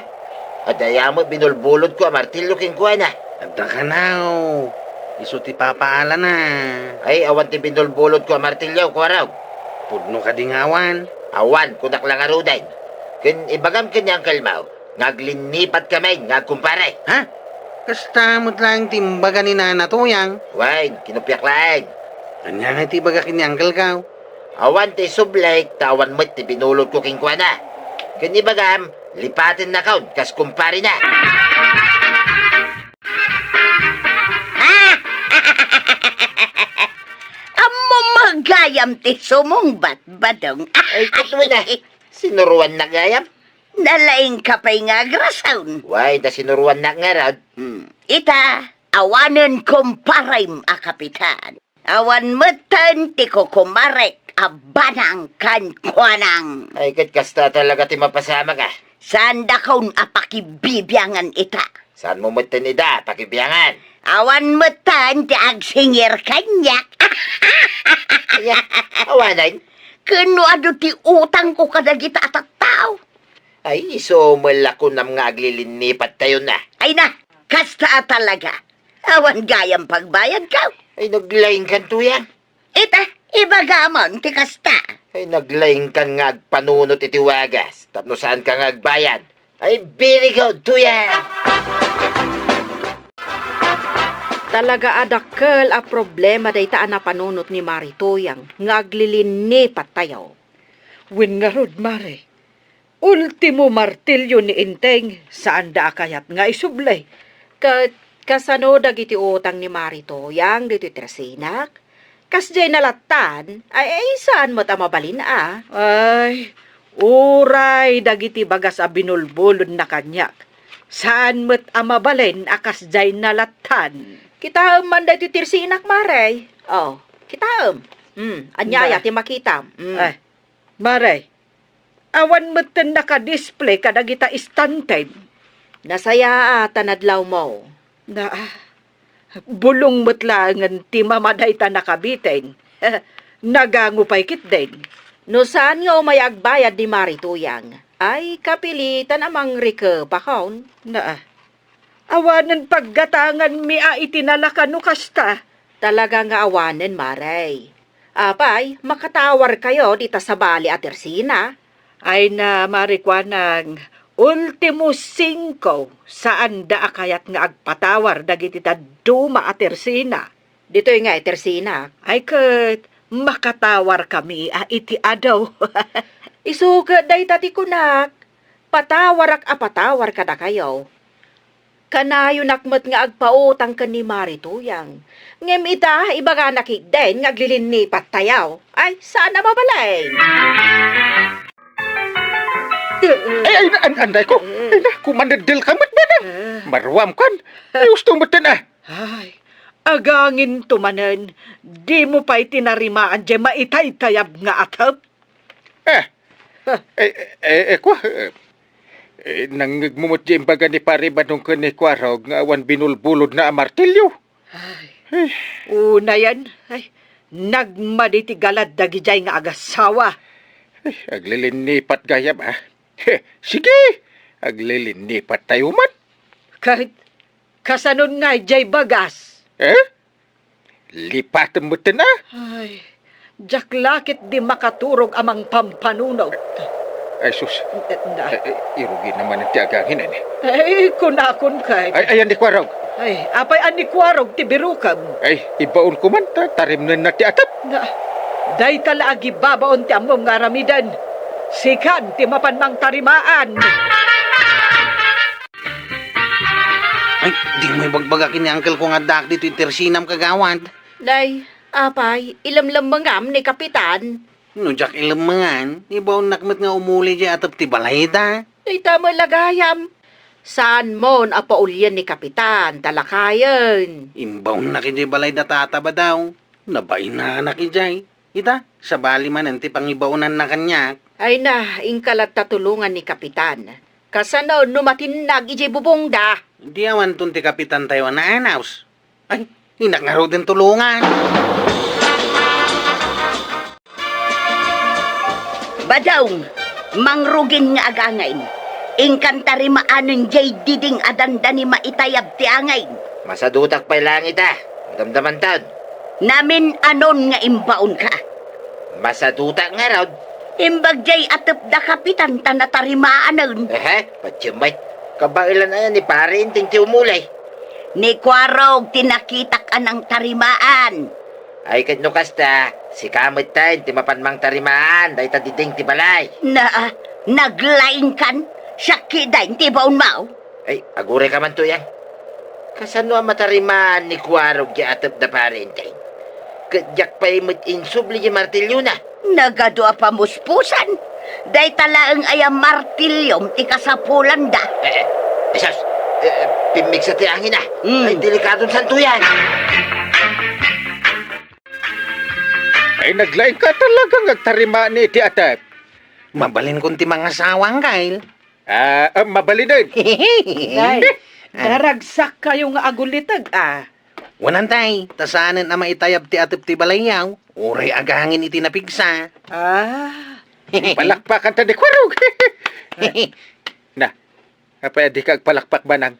Adda aya met binulbulodko a martilyo kenkuana. Adda kano. Isu ti papaalana. Ay, awan ti binulbulodko a martilyo, Kuarog. Pudno kadi nga awan? Awan, kunak la ngaruden. Ken ibagam ken ni Uncle mo nga aglinnipatkami nga agkumpare. Ha? Kasta met laeng ti imbaga ni Nana Tuyang. Wen, kinuppiak laeng. Ania ngay ti ibaga ken ni Uncle ko? Awan ti isublik, ta awan met ti binulodko kenkuana. Ken ibagam, lipatennakon kas kumparena. Ammom gayam ti sumungbat, Badong. Ay, ket wen a. Sinuroannak gayam? Nalaingka pay nga agrason. Wen, ta sinuroannak ngarud. Hmm. Ita, awanen kumparem a kapitan. Awan metten ti kukumarek a banang kenkuana. Ay, ket kasta talaga ti mapasamak, a. Saandakon a pakibibiangan ita. Saanmo metten ida a pakibiangan? Awan metten ti agsingir kaniak. Aya, awanen? Ken no adu ti utangko kadagita a tattao. Ay, isu met la kunam nga aglilinnipattayo na. Ay na, kasta a talaga. Awan gayam pagbayadko. Ay, naglaingkan, Tuyang. Ita, ibagamon ti kasta. Ay, naglaingkan nga agpanunot iti wagas, tapno saanka nga agbayad. Ay, very good, Tuyang! Talaga a dakkel a problema dayta a napanunot ni Mari Tuyang nga aglilinnipattayo. Wen ngarud, Mare, ultimo martilyo ni Enteng, saanda a kayat nga isubli. Ket kasano dagiti utang ni Mari Tuyang ditoy tersinak? Kasdiay nalattan? Ay, ay, saan met a mabalin a. Ay, uray dagiti bagas a binulbulodna kaniak. Saan met a mabalin a kasdiay nalattan. Kitaem man daytoy tersinak, Mare. Oh, kitaem. Hmm, ania aya ti makitam? Hmm. Ay, Mare, awan metten nakadisplay kadagita istantem. Nasayaat a nadlawmo. Na, bulong met laengen ti mama dayta nakabiten. Nagango pay ketdin. No saan nga umay agbayad ni Mari Tuyang, ay kapilitan a mangrikep a kaon. Na, awanen paggatanganmi a iti nalaka no kasta. Talaga nga awanen, Mare. Apay, makatawarkayo dita sabali a tersina? Ay na, Mari, kuanang, ultimo singko, saanda a kayat nga agpatawar dagiti dadduma a tersina. Ditoy nga itersinak. Ay ket, makatawarkami a iti adu. Isu ket dayta ti kunak, patawarak a patawar kadakayo. Kanayonak met nga agpautang ken ni Mari Tuyang. Ngem ita, ibagana ketdin nga aglilinnipattayo. Ay, saan a mabalin. Ay, ay, an-, anday ko. Ay, na, kumaneddel ka met, Benang. Maruam kan. Ay, usto met ten, ah. Ay, aganginto manen, dimo pay tinarimaan diay maitaytayab nga atep? Eh, eh, eh, eh, kua, eh, eh, nangngegmo met diay imbaga ni Pari Badong ken ni Kuarog nga awan binulbulodna a martilyo. Ay, unayen, ay, nagmadi ti galad dagidiay nga agasawa. Ay, aglilinnipat gayam, ah. He, sige, aglilinnipat tayo man. Ket, kasanon nga diay bagas? Eh? Lipatem metten, ah. Ay, diak la ketdi makaturog a mangpampanunot. Ay, sus. Eh, na. Eh, eh, irugi na manen ti agangin, eh. Ay, kunakon kay. Ay, ayan ni Kuarog. Ay, apay a ni Kuarog ti birukem? Ay, ibaonko man ta, tarimnenna ti atep. Na, dayta la agibabaon ti ammom nga aramiden. Sikan ti mapan mangtarimaan. Ay, dimo ibagbaga ken ni uncle ko nga addaak ditoy tersinam, kagawad. Nay, apay, ilemlemmengam ni Kapitan. No diak ilemmengan, ibaonnak met nga umuli diay atep ti balayda. Dayta met la gayam. Saanmon a paulien ni Kapitan, ta lakayen. Imbaonnak idiay balayda, Tata Badaw. Nabainanak idiay. Ita, sabali manen ti pangibaonanna kaniak. Ay na, inka latta tulongan ni Kapitan. Kasano no matinnag idiay bubongda? Di awanton ti Kapitantayo a naanaws. Ay, dinak ngaruden tulongan. Badaw, mangrugin nga agangin. Inkan tarimaanen diay diding a dandani maitayab ti angin. Masadutak pay laeng ita. Damdamantan. Namin-anon nga imbaonka? Masadutak ngarud. Imbag diay atepda, Kapitan, ta natarimaanen. Ehe, patiem met. Kabaelan aya ni Pari Enteng ti umuli? Ni Kuarog ti nakitak a nangtarimaan. Ay, ket no kasta, sika met ten ti mapan mangtarimaan dayta diding ti balay. Na, naglaingkan, siak ketdin ti ibaonmo. Ay, agurayka man, Tuyang. Kasano a matarimaan ni Kuarog diay atepda, Pari Enteng? Ket diak pay met insubli diay martilyona. Nagadu a pamuspusan. Dayta laeng aya martilyom ti kasapulanda. Eh, eh, Jesus, eh, eh, pimmigsa ti angin, ah. Hmm. Ay, delikadon san, Tuyang. Ay, naglaingka talaga nga agtarimaan iti atep. Mabalinkon ti mangasawa, Kyle. Ah, ah, mabalinen. Nay, ah, naragsak kayo nga aguliteg, ah. Wen, Antay, ta saanen a maitayab ti atep ti balayyo, uray agangin iti napigsa. Ah. Palakpakan ta di kuarog. Na, apay a dika agpalakpak, Banang?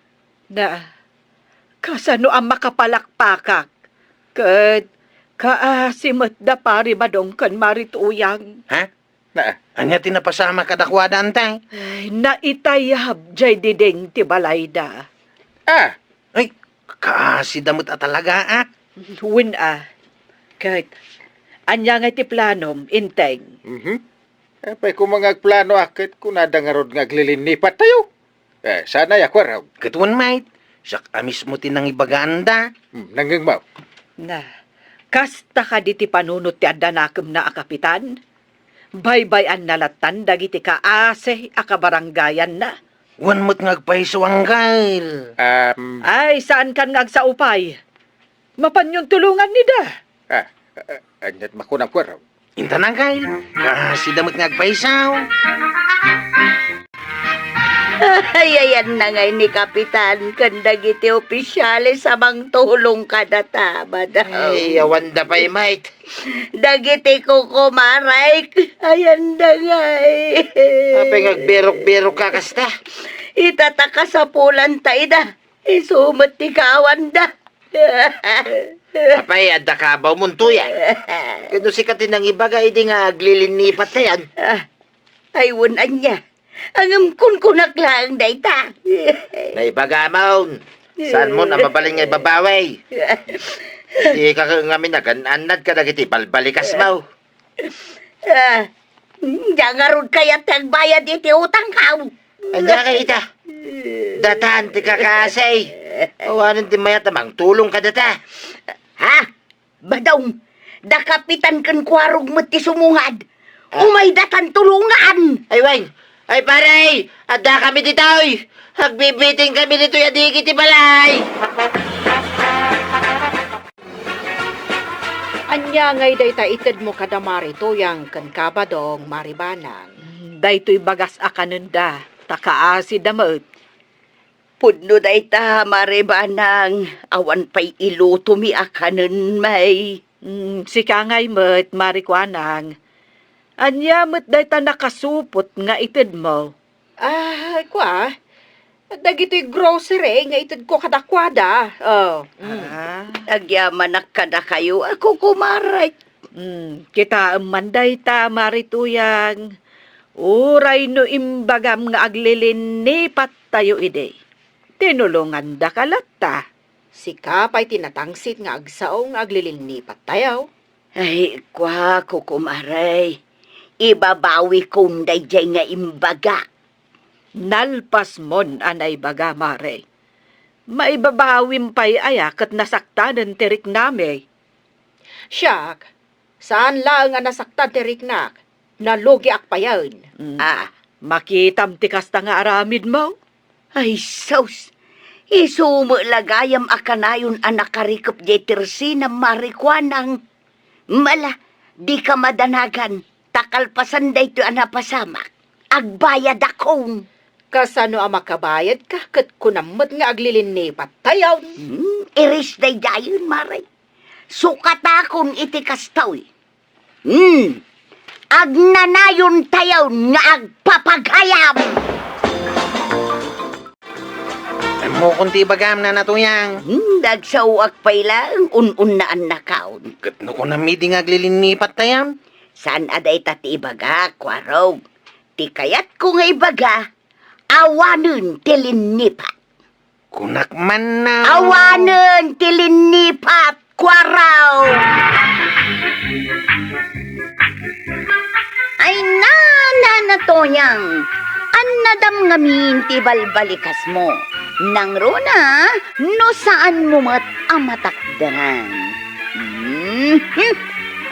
Na, kasano a makapalakpakak? Ket kaasi met da Pari Badong ken Mari Tuyang. Ha? Na, ania ti napasamak kadakuada, Antay? Ay, naitayab jay diding ti balayda. Ah! Ay, kaasida met a talaga, a. Wen a. Ket, ania ngay ti planom, Inteng? Mhm. Apay koma nga agplanoak ket kunada ngarud nga aglilinipat tayo? Eh, saan aya, Kuarog? Ket wen met, siak a mismo ti nangibagaanda. Hmm, nangngegmo. Na, kasta kadi ti panunot ti adda nakemna a kapitan? Baybay-anna lattan dagiti kaasi a kabarangayanna. Wen met nga agpayso, Angkel. Um, Ay, saankan nga agsao pay. Mapanyon tulongan ida. Ah, ah, ah, aniat makunam, Kuarog? Intan, Angkel. Kaasida met nga agpayso. Ay, ayanna ngay ni Kapitan ken dagiti opisyales a mangtulong kadata, Badong. Ay, awanda pay met. Dagiti kukumarek, ayanda ngay. Apay nga agberok-berok ka kasta? Ita ta kasapulanta ida, isu met ti kaawanda. Apay, adda ka abaw, Montoya? Ket no sika ti nangibaga idi nga aglilinipat tayon? Ah, ay, wen ania. Ngem kunkunak laeng dayta. Naibagam, saanmo a mabalin nga ibabawi. Dika ngamin agan-annad kadagiti balbalikasmo. Ah, diak ngarud kayat ti agbayad iti utangko. Ania kayat ita? Datan ti kakaasi. Awanen ti mayat a mangtulong kadata. Ha? Badong, da Kapitan ken Kuarog met ti sumungad. Ah. Umayda tan tulongan. Ay, wen. Ay, pare, addakami ditoy. Agbibitingkami ditoy a digi ti balay. Ania ngay dayta itedmo kada Mari Tuyang ken ka Badong, Mari Banang? Daytoy bagas a kanenda, ta kaasida met. Pudno dayta, Mari Banang, awan pay ilutomi a kanen, may. Mm, sika ngay met, Mari Kuanang. Ania met dayta nakasupot nga itedmo? Ah, kua, dagitoy grocery nga itedko kadakuada. Oh, mm. Ah. Agyamanak kadakayo a kukumarek. Mm, kitaem man dayta, Mari Tuyang. Uray no imbagam nga aglilinipat tayo idi, tinulongandaka latta. Sika pay ti natangsit nga agsao nga aglilinipat tayo. Ay, kua, kukumare, ibabawikon daydiay nga imbaga. Nalpasmon a naibaga, mare. Maibabawim pay aya ket nasaktanen ti riknami? Siak, saan laeng a nasaktan ti riknak. Nalugiak payen. Mm. Ah. Makitam ti kasta nga aramidmo? Ay, sus! Isu met la gayam a kanayon a nakarikep diay tersinam, Mari Kuanang. Mala, dika madanagan, ta kalpasan daytoy a napasamak, agbayadakon. Kasano a makabayadka ket kunam met nga aglilinipat tayon? Hmm, iris daydiayen, mare. Sukatakon iti kastoy. Hmm, agnanayon tayon nga agpapagayam. Ammokon ti ibagam, Nana Tuyang. Hmm, dagsaoak pay laeng un-unnaannakon. Ket no kunam idi nga aglilinipat tayon? Saan a dayta ti ibagak, Kuarog. Ti kayatko nga ibaga, awanen ti linnipat. Kunak man na. Awanen ti linnipat, Kuarog. Ay, Nana Tuyang, annadam ngamin ti balbalikasmo. Nangruna, no saanmo met a matakderan. Mhm.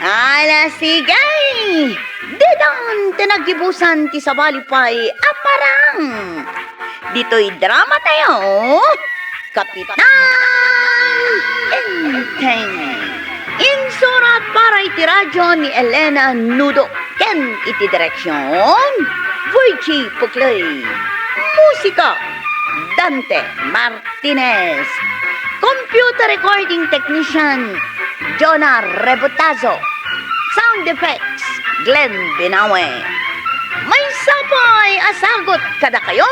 Ala, sige! Dedan ti naggibusan ti sabali pay a parang. Ditoy drama tayo, Kapitan Enteng. Insurat para iti radyo ni Elena Nudo ken iti direksyon, Virgie Puclay. Musika, Dante Martinez. Computer recording technician, Jonah Rebotazo. Sound effects, Glenn Binawe. Maysa pay a sagut kadakayo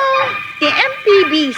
ti M P B C